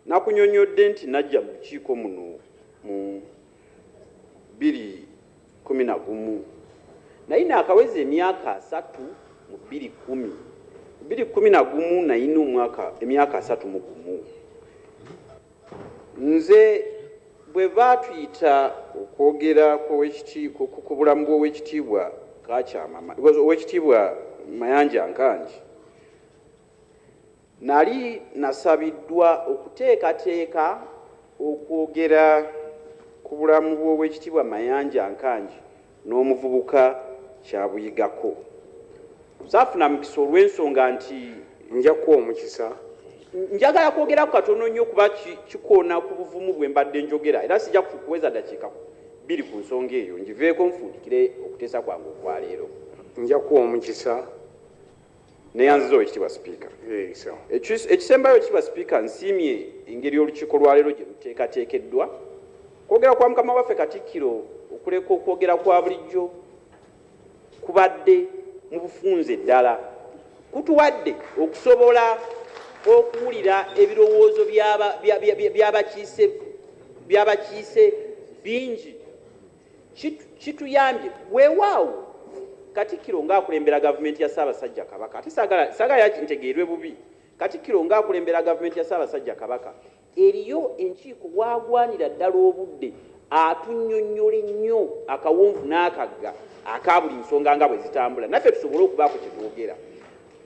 nakunyonnyodde nti najja mu lukiiko muno mu 2011, naye naakaweza emyaka 30 mu 2010. 2011 nayina emyaka 31. Nze bwe baatuyita okwogera ku bulamu bw'Oweekitiibwa Kakyama, Oweekitiibwa Mayanja Nkangi, nali nasabiddwa okuteekateeka okwogera ku bulamu bw'Oweekitiibwa Mayanja Nkangi n'omuvubuka Kyabuyigako. Saafuna mukisa olw'ensonga nti nja kuwa omukisa. Njagala kwogera ku katono nnyo kuba kikoona ku buvumu bwe mbadde njogera, era sijja kuweza dakiika 2 ku nsonga eyo, ngiveeko nfundikire okuteesa kwange okwaleero. Nja kuwa omukisa. Neyanziza Oweekitiibwa Sipiika. Ekisembayo, Oweekitiibwa Sipiika, nsiimye engeri olukiiko lwaleero gye luteekateekeddwa. Kwogera kwa mukama waffe Katikkiro okuleka okwogera kwa bulijjo kubadde mu bufunze ddala, kutuwadde okusobola okuwulira ebirowoozo by'abakiise bingi. Kituyambye. Weewaawo Katikkiro ng'akulembera gavumenti ya Ssaabasajja Kabaka, ate saagala ntegeerwe bubi, Katikkiro ng'akulembera gavumenti ya Ssaabasajja Kabaka, eriyo enkiiko waagwanira ddala obudde atunnyonnyole nnyo akawonvu n'akagga aka buli nsonga nga bwe zitambula, naffe tusobole okubaako kye twogera.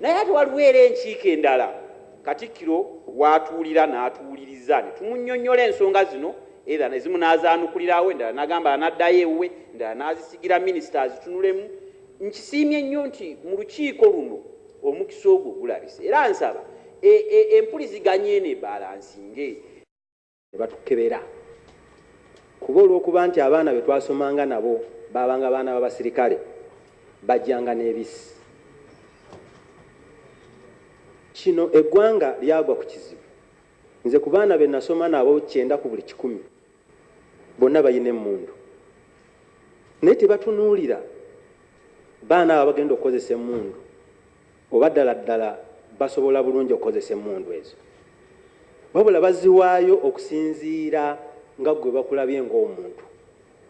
Naye ate waliwo era enkiiko endala Katikkiro w'atuulira n'atuwuliriza ne tumunnyonnyola ensonga zino, era ezimu n'azaanukulirawo, endala n'agamba anaddayo ewuwe, endala n'azisigira minisita azitunulemu. Nkisiimye nnyo nti mu lukiiko luno omukisa ogwo gulabise, era nsaba Empuliziganya eno ebalansinge. Ne batukebera kuba olw'okuba nti abaana be twasomanga nabo baabanga baana b'abasirikale, bajjanga n'ebisi. Kino eggwanga lyagwa ku kizibu. Nze ku baana be nasoma nabo, 90 ku buli 100 bonna balina emmundu, naye tebatunuulira baana abo bagenda okukozesa emmundu oba ddala ddala basobola bulungi okukozesa emmundu ezo, wabula baziwaayo okusinziira nga gwe bakulabye ng'omuntu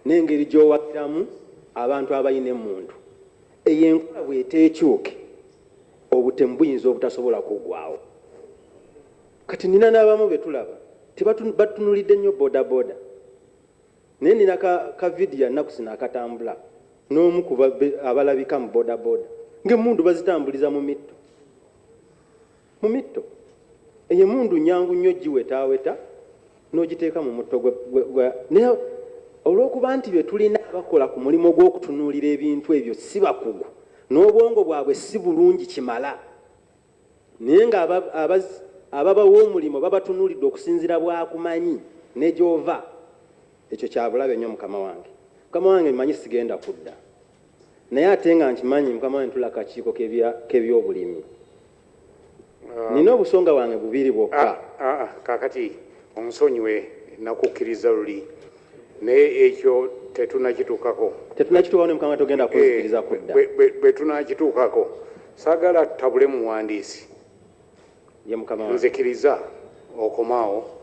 n'engeri gy'owagiramu abantu abalina emmundu. Eyo enkola bw'eteekyuke, obutemu buyinza obutasobola kuggwawo. Kati nina n'abamu be tulaba batunulidde nnyo bodaboda, naye nina ka vidiyo nnaku zino akatambula n'omu ku abalabika mu bodaboda ng'emmundu bazitambuliza mu mitto, mu mitto. Eyo emundu nyangu nnyo, giwetaaweta n'ogiteeka mu mutto. Naye olw'okuba nti be tulina abakola ku mulimu gw'okutunuulira ebintu ebyo si bakugu, n'obwongo bwabwe si bulungi kimala, naye nga ababawa omulimu babatunuulidde okusinziira bwakumanyi ne gy'ova, ekyo kyabulabe nnyo, mukama wange. Mukama wange, mmanyi sigenda kudda, naye ate nga nkimanyi, mukama wange, ntula akakiiko k'ebyobulimi, nina obusonga bwange bubiri bwokka. Ah, ah, kakati omusonyiwe, nakukkiriza luli, naye ekyo tetunakituukako. Tetunakituukawo ne mukama togenda kunzikiriza kudda. Bwe tunakituukako, saagala tutabule muwandiisi. Ye mukama wange. Nzikiriza okomaawo.